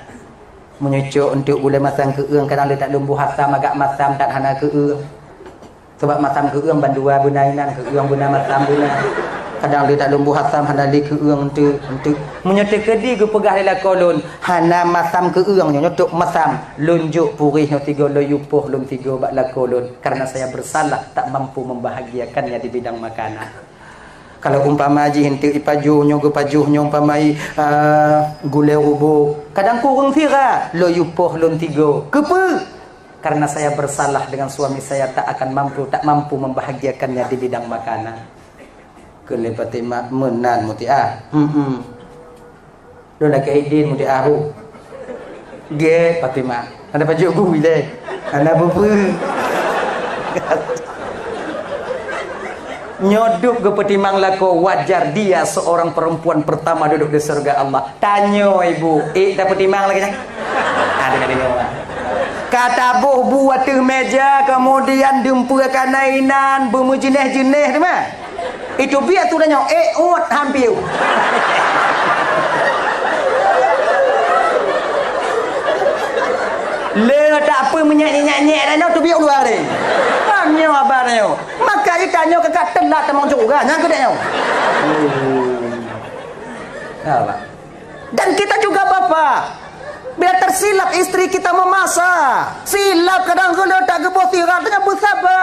Meunyoe cok eunteuk gulèe masam keu'eueng, kadang lé that lôn boh asam agak masam that hana keu'eueng. Sabab masam keu'eueng bandua beuna inan, keu'eueng beuna masam beuna. Kadang lé that lôn boh asam hana lé keu'eueng eunteuk, eunteuk. Meunyoe teukeudi geupeugah lé lakoe lôn, hana masam keu'eueng nyoe, nyoe tok masam. Lôn jok puréh nyoe sigoe, lôn yue poh lôn sigoe bak lakoe lôn, karena saya bersalah tak mampu membahagiakannya di bidang makanan. Kalau umpama jih eunteuk ipajoh nyoe, geupajoh nyoe umpama i, ah, gulèe ruboh, kadang kureueng sira, lôn yue poh lôn sigoe. Keupeue? Karena saya bersalah dengan suami saya, tak akan mampu, tak mampu membahagiakannya di bidang makanan. Kheun lé Fatimah, "Meunan Mutiah." "Hmm, hmm." Lôn lakèe idin Mutiah bu. Gét Fatimah. Hana pajoh bu ilèe. Hana peue-peue. Nyoe dub geupeutimang lakoe, wajar dia seorang perempuan pertama duduk di surga Allah. Tanyoe ibu, ék tapeutimang lagèe nyan? Aduh, aduh, aduh. Ka taboh bu ateueh meja, kemudian dumpeue kana inan, beumeujeunéh-jeunéh teuma. Itu biet tu dah nyoe, eh, uet hampir. Le tak apa menyek-nyek-nyek dah nyoe tu biet luar deh. Kan nyoe abah dah nyoe. Maka ita nyoe kekak telat tamong syurga, nyang kedek nyoe. Nampak? Dan kita juga bapak, bila tersilap istri kita memasak, silap kadang gula tak geuboh tirat, tanya beusaba.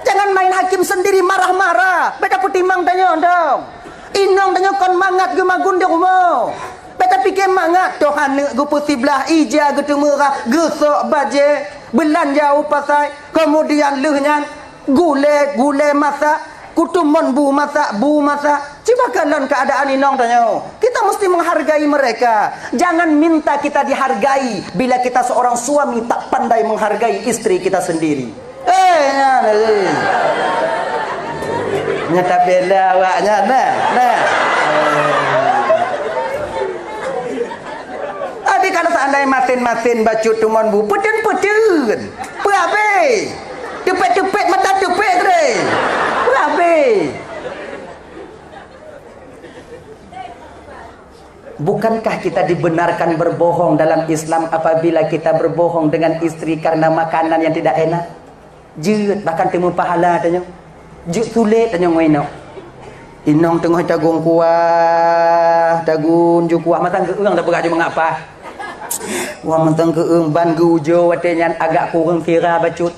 Jangan main hakim sendiri marah-marah. Beda peutimang tanyoe dong. Inong tanyoe kon mangat geumagun di rumoh. Beda pikir mangat toh aneuk geupeusiblah ija geuteumera geusok bajée beulanja u pasai. Kemudian lheueh nyan gulée-gulée masak, kutumon bu masak, bu masak. Cuba kalon keadaan inong tanyoe. Kita mesti menghargai mereka. Jangan minta kita dihargai bila kita seorang suami tak pandai menghargai istri kita sendiri. Eh, nyan, eh. Nyata bela awak nyan, nah, nah. Tapi kalau seandai masin-masin bacut tumon bu, peten-peten. Peuabe. Tepet-tepet mata tepet tadi. Peuabe. Bukankah kita dibenarkan berbohong dalam Islam apabila kita berbohong dengan istri karena makanan yang tidak enak? Jeuet, bahkan teuma pahala tanyoe. Jeuet sulet tanyoe ngon inong. Inong teungoh tagun kuah, tagun ju kuah, mantong keueung tapeugah ju mengapa. Wah, mantong keueung ban geuujoe watée nyan agak kureueng sira bacut.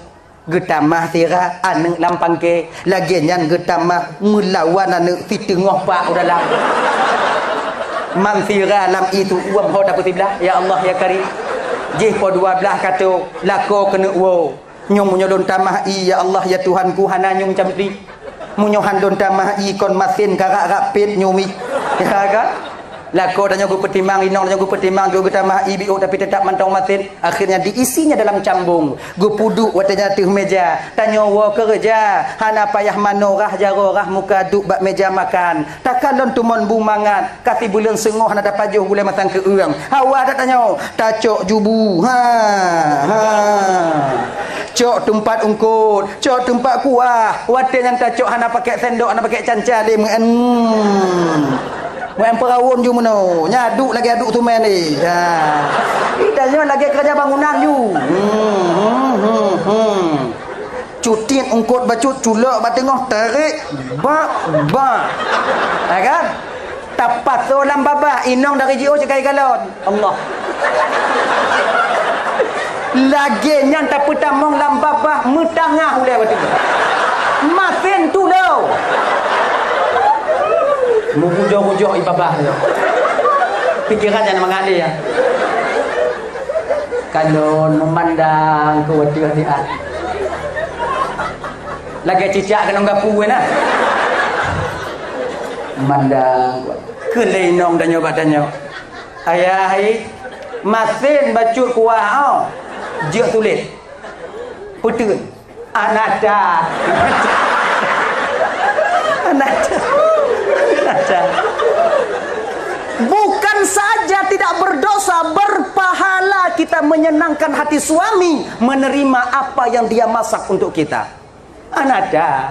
Geutamah sira aneuk lam pangke, lagée nyan geutamah meulawan aneuk siteungoh pak u dalam. Man sira lam ié tu uem ho tapeusiblah, ya Allah ya Karim. Jih po dua blaih kato, lakoe keuneuk woe. Nyoe meunyoe lôn tamah ié, ya Allah ya Tuhanku, hana nyum cam pih. Meunyoe han lôn tamah ié kon masin karak-rak pet nyumi. Ya kan? Lakoe tanyoe geupeutimang, inong tanyoe geupeutimang, geupeutimang, geutamah ié biôh tapi teutap mantong masin. Akhirnya diisinya dalam cambung. Geupeuduek watée nyan ateueh meja. Tanyoe woe keureuja, hana payah manoe rhah jaroe rhah muka duek bak meja makan. Takalon tumon bu mangat, ka sibuleuen seungoh hana tapajoh gulée masang keueung. Hawa that tanyoe, tacok ju bu. Ha, ha. Cok teumpat eungkot, cok teumpat kuah. Watée nyan tacok hana pakai sendok, hana pakai canca lé meu'en. Meu'en peurawon ju meunoe. Nya aduk lagée aduk seumén lé. Ha. Ih, tanyoe lagée keureuja bangunan ju. Hmm, hmm, hmm, hmm. Cutiet eungkot bacut culok bak teungoh tarék. Bak, bak. Ya kan? Tapasoe lam babah, inong dari jiôh sikai galon. Allah. Lagée nyan tapeutamong lam babah meutangah ulée watée. Masin tulo. Meugujoh-gujoh i babah nyoe. Pikeran nyang mangat lé ya. Kalon meumandang keu watée siat. Lagée cicak keunong gapu na. Mandang. Keu lé inong tanyoe bak tanyoe. Ayah hai, masin bacut kuah oh. Jeuet tuléh. Peuteun. Anata. Anata. Anata. Bukan saja tidak berdosa, berpahala kita menyenangkan hati suami, menerima apa yang dia masak untuk kita. Anata.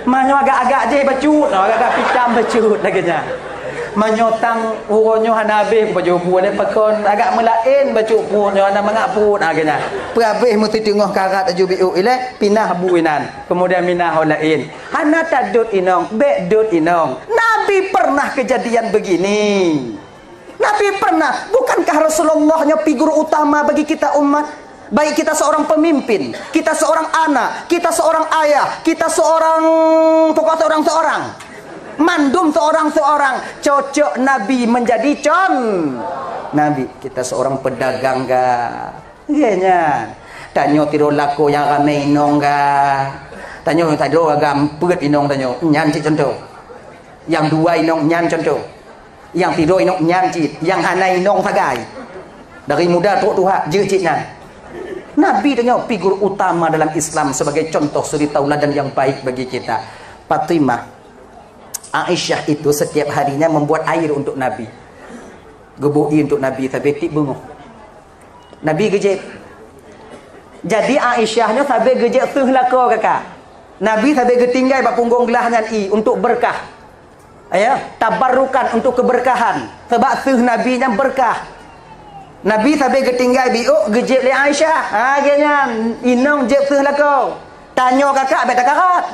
Manyoe agak-agak jih bacut, agak-agak pitam bacut lagée nyan. Manyoe tang uroe nyoe hana habéh kupajoh bu lé pakon, agak meulaén bacut pruet nyoe hana mangat pruet lagée nyan. Peuhabéh meuti teungoh karat aju biôh ilée, pinah bu inan. Kemudian minah ho laén. Hana tadot inong, bék dot inong. Nabi pernah kejadian begini. Nabi pernah, bukankah Rasulullah nyoe figur utama bagi kita umat? Baik kita seorang pemimpin, kita seorang anak, kita seorang ayah, kita seorang, pokok seorang-seorang. Mandum seorang-seorang cocok Nabi menjadi con-, Nabi. Kita seorang pedagang ga. Iya nyan. Tanyoe tiroe lakoe nyang ramé inong ga. Tanyoe tiroe agam peuet inong tanyoe. Nyan cit contoh. Nyang dua inong nyan contoh. Nyang sidroe inong nyan cit, nyang hana inong sagai. Dari muda trok tuha, jeuet cit nyan. Nabi tanyoe figur utama dalam Islam sebagai contoh suri tauladan yang baik bagi kita. Fatimah, Aisyah itu setiap harinya membuat air untuk Nabi. Geubôh ié untuk Nabi sabe tiep beungoh. Nabi geujép. Jadi Aisyah nyoe sabe geujép seuh lakoe kaka. Nabi sabe geutinggai bak punggong glah nyan ie untuk beurkah. Ya, tabarrukan, untuk keberkahan. Sabab seuh Nabi nyan beurkah. Nabi sabe geutinggai biôk geujép lé Aisyah. Ha, geuh nyan, inong jép seuh lakoe. Tanyoe kakak bèk takarat.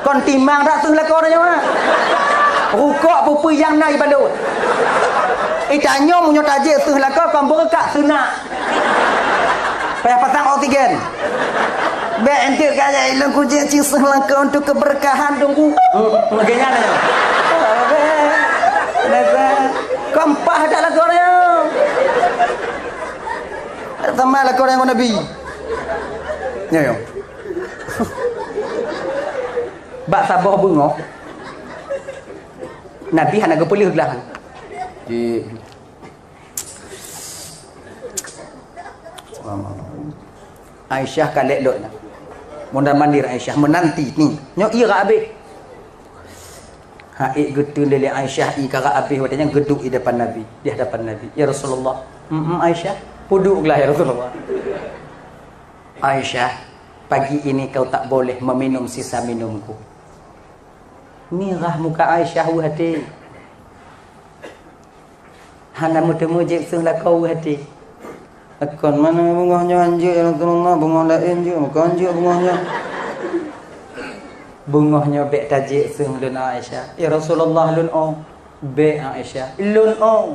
Kon timang that seuh lakoe tanyoe, ha. Rukok peue-peue nyang na ibalot. Eh, tanyoe meunyoe tajép seuh lakoe kon beureukat seunak. Payah pasang oksigen. Bèk enteuk kaya ilong kujép cit seuh lakoe untuk keberkahan dong ku. Hmm, lagèe nyan tanyoe. Kon paih that lakoe tanyoe. Sama lakoe tanyoe ngon Nabi. Nyoe, nyoe. Bak saboh beungoh, Nabi hana geupeuleueh glah. Di Aisyah ka lhèk lôt na. Mondar-mandir Aisyah meunanti ni. Nyoe ie rab abéh. Ha, ék geuteun lé Aisyah ie ka rab abéh watèe nyan geuduek di depan Nabi, di hadapan Nabi. "Ya Rasulullah." "Mm-mm, Aisyah." "Peuduek glah, ya Rasulullah." "Aisyah, pagi ini kau tak boleh meminum sisa minumku." Mirah muka Aisyah weueh até. Hana meuteumé jép seuh lakoe weueh até. "Kon mana beungoh nyoe hanjeuet, ya Rasulullah, beungoh laén jeuet, meuka hanjeuet beungoh nyoe." "Beungoh nyoe bèk tajép seuh lôn, Aisyah." "Ya Rasulullah, lôn 'oh." "Bèk, Aisyah." "Lôn 'oh."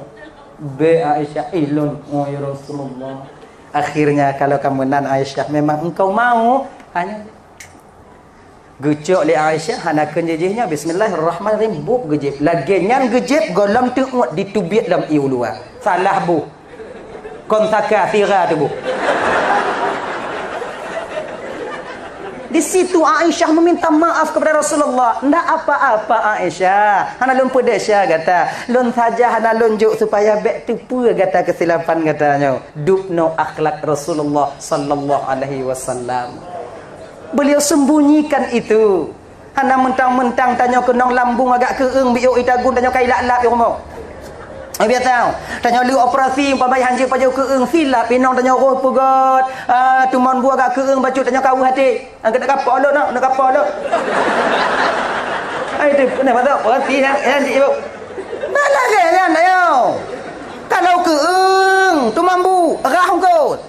"Bèk, Aisyah." "Ih, lôn 'oh, ya Rasulullah." "Akhirnya kalau ka meunan, Aisyah, memang engkau mau, hanya." Geucok lé Aisyah, hana kheun jih-jih nyoe, "Bismillahirrahmanirrahim," bup geujép. Lagèe nyan geujép, gohlom teuôt diteubiet lom ie u luwa. Salah buh. Kon saka, sira teuh buh. Di situ Aisyah meminta maaf kepada Rasulullah. "Ndak apa-apa, Aisyah. Hana lôn peudesya gata. Lôn saja hana lôn jok supaya bèk teupeue gata keusilapan gata nyoe." Dubnoe akhlak Rasulullah sallallahu alaihi wasallam. Beliau sembunyikan itu. Hana meuntang-meuntang tanyoe keunong lambung agak keueung biôk ie tagun tanyoe ka ilap-lap di rumoh. Eh, biasa. Tanyoe le operasi umpama hanjeuet pajoh keueung, silap inong tanyoe roh peugöt, ah, teuma bu agak keueung bacut tanyoe ka weueh até. Angkat kapok lôn, nak kapok lôn. Ai tu, kena masuk operasi nyan, nyan di ibu. Nah, lagèe nyan ayo. Kalau keueung, teuma bu, rah ungkot.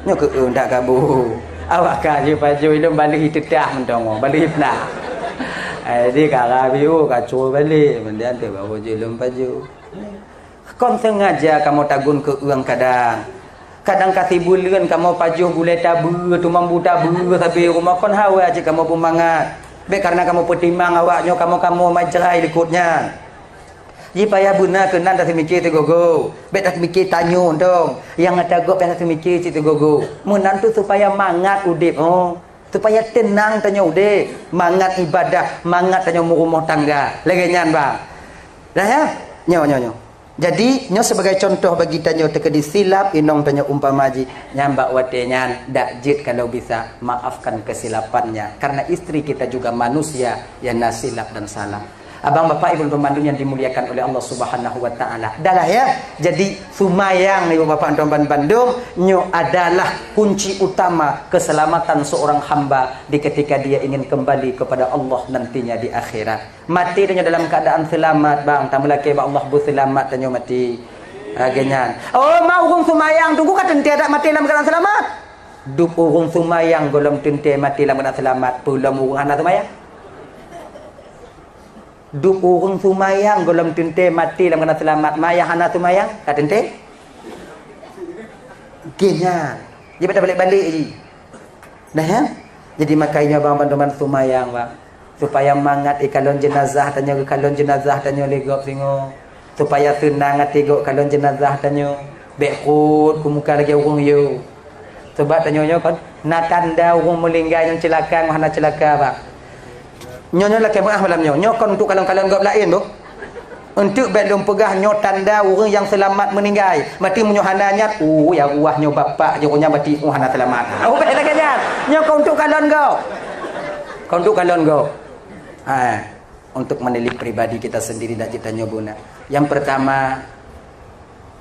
Nyoe keueung that kabu. Awak ka jih pajoh ilôn baleuh iteutah mantong, baleuh ipna. Eh, di kara biu kacue balek, kemudian tu baru jih lôn pajoh. Kon sengaja kamoe tagun keueung kadang. Kadang ka sibuleuen kamoe pajoh gulai tabeue, teuma bu tabeue sabe rumoh kon hawa cit kamoe beumangat. Bèk kareuna kamoe peutimang awak nyoe kamoe-kamoe majrai likot nyan. Jipayah beuna keunan taseumiké sigoe-goe. Bèk taseumiké tanyoe dong. Nyang ata gob payah taseumiké cit sigoe-goe. Meunan tu supaya mangat udép, oh. Supaya teunang tanyoe udép. Mangat ibadah, mangat tanyoe meurumoh tangga. Lagèe nyan, bang. Dah, ya? Nyoe, nyoe, nyoe. Jadi, nyoe sebagai contoh bagi tanyoe teukeudi silap inong tanyoe umpama jih. Nyan bak watèe nyan, dak jeuet kalau bisa, maafkan kesilapannya. Karena istri kita juga manusia, yang na silap dan salah. Abang, bapak, ibu, teman-teman yang dimuliakan oleh Allah Subhanahu wa Ta'ala. Dah lah, ya. Jadi, sumayang, ibu, bapak, teman-teman bandum, nyoe adalah kunci utama keselamatan seorang hamba di ketika dia ingin kembali kepada Allah nantinya di akhirat. Maté tanyoe dalam keadaan seulamat, bang, tameulakèe bak Allah beuseulamat tanyoe maté. Lagèe nyan. Oh, ma ureueng sumayang tu ka teuntèe dak maté dalam keadaan seulamat? Dub ureueng sumayang gohlom teuntèe maté dalam keadaan seulamat, peue lom ureueng hana sumayang? Dub ureueng sumayang gohlom teuntèe maté lam keadaan seulamat, ma nyang hana sumayang, ka teuntèe? Geuh nyan. Jadi, bak tabalek-balek jih. Nah, ya? Jadi, makajih nyoe bang bantuan sumayang, bang. Supaya mangat ikalon jeunazah tanyoe, geukalon jeunazah tanyoe lé gob singoh. Supaya seunang até gob kalon jeunazah tanyoe. Bèk rhot keu muka lagèe ureueng yôh. Sabab tanyoe nyoe kan na tanda ureueng meuninggai nyang ceulaka ngon hana ceulaka, bang. Nyoe, nyoe lakèe meu'ah malam nyoe. Nyoe kon untuk kalon-kalon gob laén, boh. Untuk bèk lôn peugah nyoe tanda ureueng nyang seulamat meuninggai. Maté meunyoe hana nyan, oh, ya Allah, nyoe bapak jih ureueng nyan berarti, oh, hana seulamat. Oh, bèk lagèe nyan. Nyoe kon untuk kalon gob. Kon untuk kalon gob. Ha, untuk menilik pribadi kita sendiri dak jeuet tanyoe beuna. Yang pertama,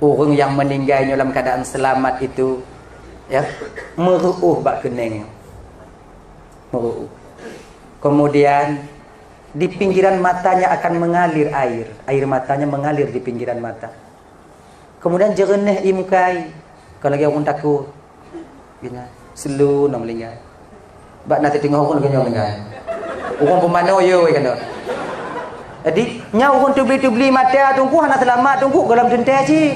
ureueng nyang meuninggai nyoe lam keadaan seulamat itu, ya, meureu'oh bak keuneng. Meureu'uek. Kemudian, di pinggiran matanya akan mengalir air. Air matanya mengalir di pinggiran mata. Kemudian, jeureunéh ie mukai. Kon lagée ureuëng takot. Geuhnyan, seuleu na meuninggai. Bak na teuteungoh ureuëng lagée nyoe meuninggai. Ureuëng peumanoe yo wai keunoe. Jadi, nyan ureuëng teubli-teubli mata Teungku hana seulamat Teungku gohlom teuntée cit.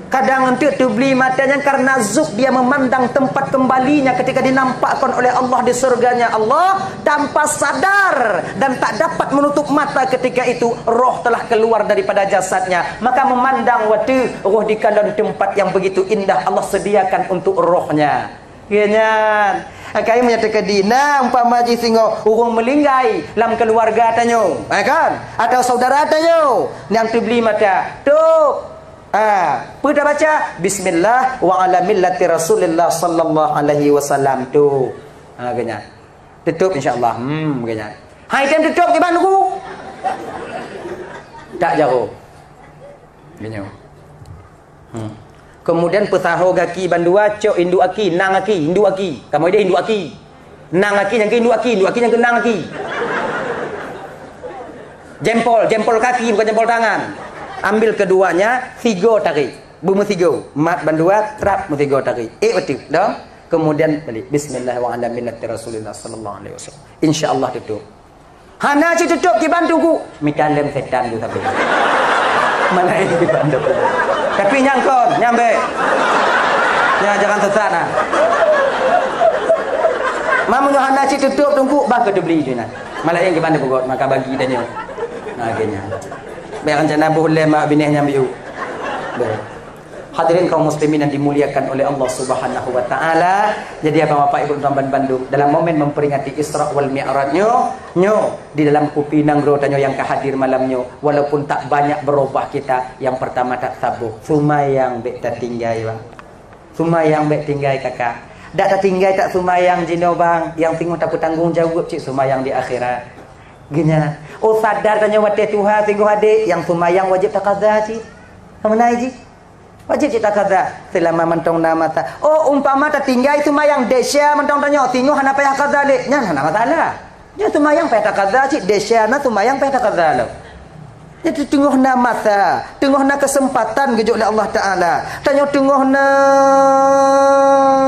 Kadang enteuk teubli mata nyan karena zuk dia memandang tempat kembalinya ketika dinampakkan oleh Allah di surganya Allah tanpa sadar dan tak dapat menutup mata ketika itu roh telah keluar daripada jasadnya. Maka memandang watée roh di kalon tempat yang begitu indah Allah sediakan untuk rohnya. Geuhnyan. Akai meunyoe teukeudi na umpama jih singoh ureuëng meulinggai lam keuluwarga tanyoe, ha kan? Atau saudara tanyoe nyang teubli mata. Tu. Ha, peue tabaca? Bismillah wa ala millati Rasulillah sallallahu alaihi wasallam tu. Ha, geuhnyan. Tutup insya-Allah. Hmm, geuhnyan. Hai tem tutup kiban guru. Tak jago. Geuhnyan. Hmm. Kemudian peusaho gaki bandua cok induk aki, nang aki, induk aki. Kamoe dia induk aki. Nang aki nyang ke induk aki, induk aki nyang ke nang aki. Jempol, jempol kaki bukan jempol tangan. Ambil keduanya, tiga tarik. Beumeusigo, mat bandua trap meusigo tarik. Eh betul, dong. Kemudian balik. Bismillah wa ala millati Rasulillah sallallahu alaihi wasallam. Insya Allah tutup. Hana cit tutup kiban Teungku. Mita lem setan tu tapi. Mana ini kiban tu? Tapi nyang kon, nyambek. Ya jangan sesat nah. Mamu hana cit tutup Teungku, bah ke beli je nah. Malah yang kiban tu pegot maka bagi tanya. Nah, akhirnya. Biar rencana boh lem mak bineh nyambiu. Baik. Hadirin kaum muslimin yang dimuliakan oleh Allah Subhanahu wa taala. Jadi abang bapak ibu tuan ban bandum, dalam momen memperingati Isra wal Mi'raj nyoe, nyoe di dalam kupi nanggroe tanyoe yang ka hadir malam nyoe, walaupun tak banyak berubah kita, yang pertama tak saboh, sumayang bek tatinggai bang. Sumayang bek tinggai kakak. Dak tatinggai tak sumayang jinoe bang, yang singoh tapeutanggong jaweueb cit sumayang di akhirat. Geuhnyan. Oh sadar tanyoe watée tuha singoh adek, yang sumayang wajib takaza cit. Kamu naik ji? Wajib cit takaza selama mantong na masa. Oh umpama tatinggai sumayang desya mantong tanyoe, singoh hana payah kaza lé, nyan hana masalah. Nyan sumayang payah takaza cit, desya na sumayang payah takaza lom. Jadi teungoh na masa, teungoh na kesempatan geujok lé Allah Taala. Tanyoe teungoh na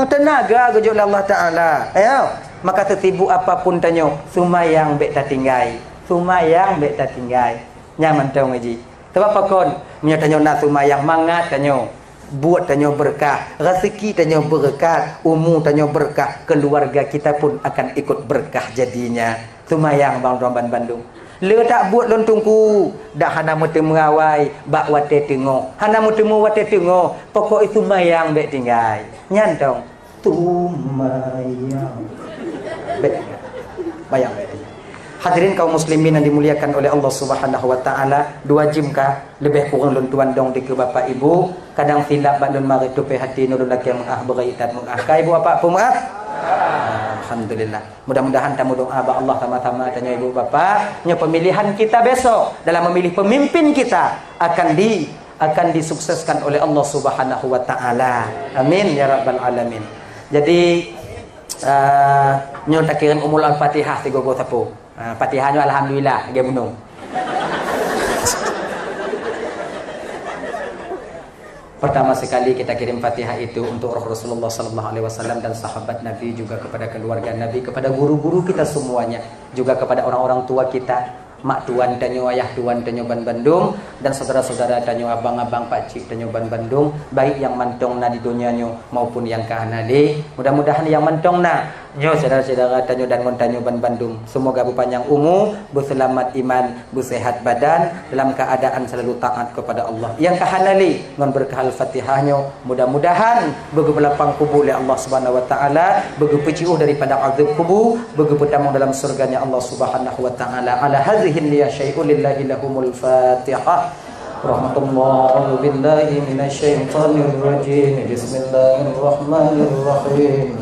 tenaga geujok lé Allah Taala. Ayo, maka sesibuk apapun tanyoe, sumayang bek tatinggai. Sumayang bek tatinggai. Nyan mantong ji. Sabab pakon? Meunyoe tanyoe na sumayang mangat tanyoe, buet tanyoe beureukat, raseuki tanyoe beureukat, umu tanyoe beureukat, keuluwarga kita pun akan ikut beureukat jadinya. Sumayang bang droe ban bandum. Le tak buet lôn Teungku, dak hana meuteumé awai bak watée teungoh. Hana meuteumé watée teungoh, pokok itu sumayang bek tinggai. Nyan tong. Sumayang. Baik. Bayang. Hadirin kaum muslimin yang dimuliakan oleh Allah Subhanahu wa taala, dua jim kah lebih kurang lôn tuan dong dikeue bapak ibu, kadang silap bak lôn marit tupée hati nulun lakée meuah beurai that meuah. Ka ibu bapak peumeuah? Alhamdulillah. Mudah-mudahan tamu doa bak Allah sama-sama tanya ibu bapak. Nyoe pemilihan kita besok dalam memilih pemimpin kita akan di akan disukseskan oleh Allah Subhanahu wa taala. Amin ya rabbal alamin. Jadi uh, nyoe takirém umul al-Fatihah tiga puluh sapu. Uh, Fatihah nyoe alhamdulillah dia bunuh. Pertama sekali kita kirim Fatihah itu untuk roh Rasulullah sallallahu alaihi wasallam dan sahabat Nabi, juga kepada keluarga Nabi, kepada guru-guru kita semuanya, juga kepada orang-orang tua kita, mak tuan tanyoe, ayah tuan tanyoe ban bandum, dan saudara-saudara tanyoe, abang-abang, pakcik tanyoe ban bandum, baik yang mantong na di dunia nyoe maupun yang ka hana lé. Mudah-mudahan yang mantong na nyoe syedara-syedara tanyoe dan ngon tanyoe ban bandum, semoga beupanyang umu, beuseulamat iman, beusehat badan, dalam keadaan selalu taat kepada Allah. Yang ka hana lé ngon berkah Al-Fatihah nyoe, mudah-mudahan beugeupeu lapang kubu lé Allah Subhanahu wa taala, beugeupeu jiôh daripada azab kubu, beugeupeu tamong dalam surganya Allah Subhanahu wa taala. Ala hadzihin niyah syai'un lillahi lahumul Fatihah. Rahmatullah, a'udzu billahi minasy syaithanir rajim. Bismillahirrahmanirrahim.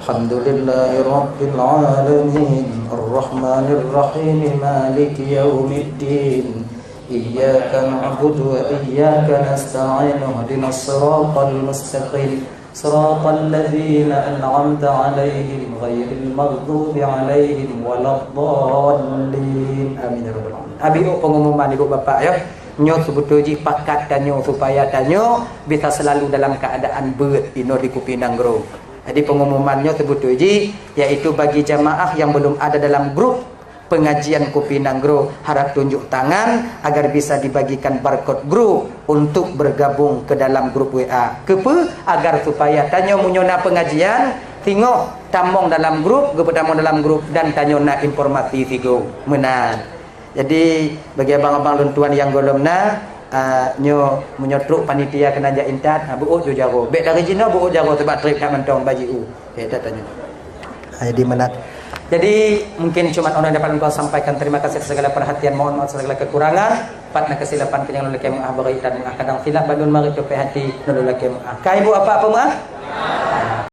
Alhamdulillahi rabbil alamin. Arrahmanirrahim. Maliki yaumiddin. Iyyaka na'budu wa iyyaka nasta'in. Ihdinas siratal mustaqim. Siratal ladzina an'amta 'alaihim ghairil maghdubi 'alaihim waladdallin. Amin ya rabbal alamin. Abi, oh, pengumuman ibu bapak ya. Nyoe seubeutôi jih pakat tanyoe supaya tanyoe bisa selalu dalam keadaan beuet inoe di Kupi Nanggroe. Jadi pengumuman nyoe seubeutôi jih yaitu bagi jamaah yang belum ada dalam grup pengajian Kupi Nanggroe, harap tunjuk tangan agar bisa dibagikan barcode grup untuk bergabung ke dalam grup W A. Keupeu? Agar supaya tanyoe meunyoe na pengajian, singoh tamong dalam grup, geupeutamong dalam grup dan tanyoe na informasi sigoe. Meunan. Jadi, bagi abang-abang lôn tuan nyang gohlom na, ah, nyoe, meunyoe trok panitia keunan jak intat, ah, beuôt ju jaroe. Bèk dari jinoe beuôt jaroe, sabab trép that mantong bak jiôh. Oke, that tanyoe. Ah, jadi meunan. Jadi, mungkin cuma 'oh noe dapat lôn sampaikan. Terima kasih atas segala perhatian. Mohon maaf segala kekurangan. Pat na keusilapan keu nyang lôn lakèe meu'ah, bari that meu'ah. Kadang silap bandum marit teupeue hati, lôn lakèe meu'ah. Ka ibu apa peumeu'ah?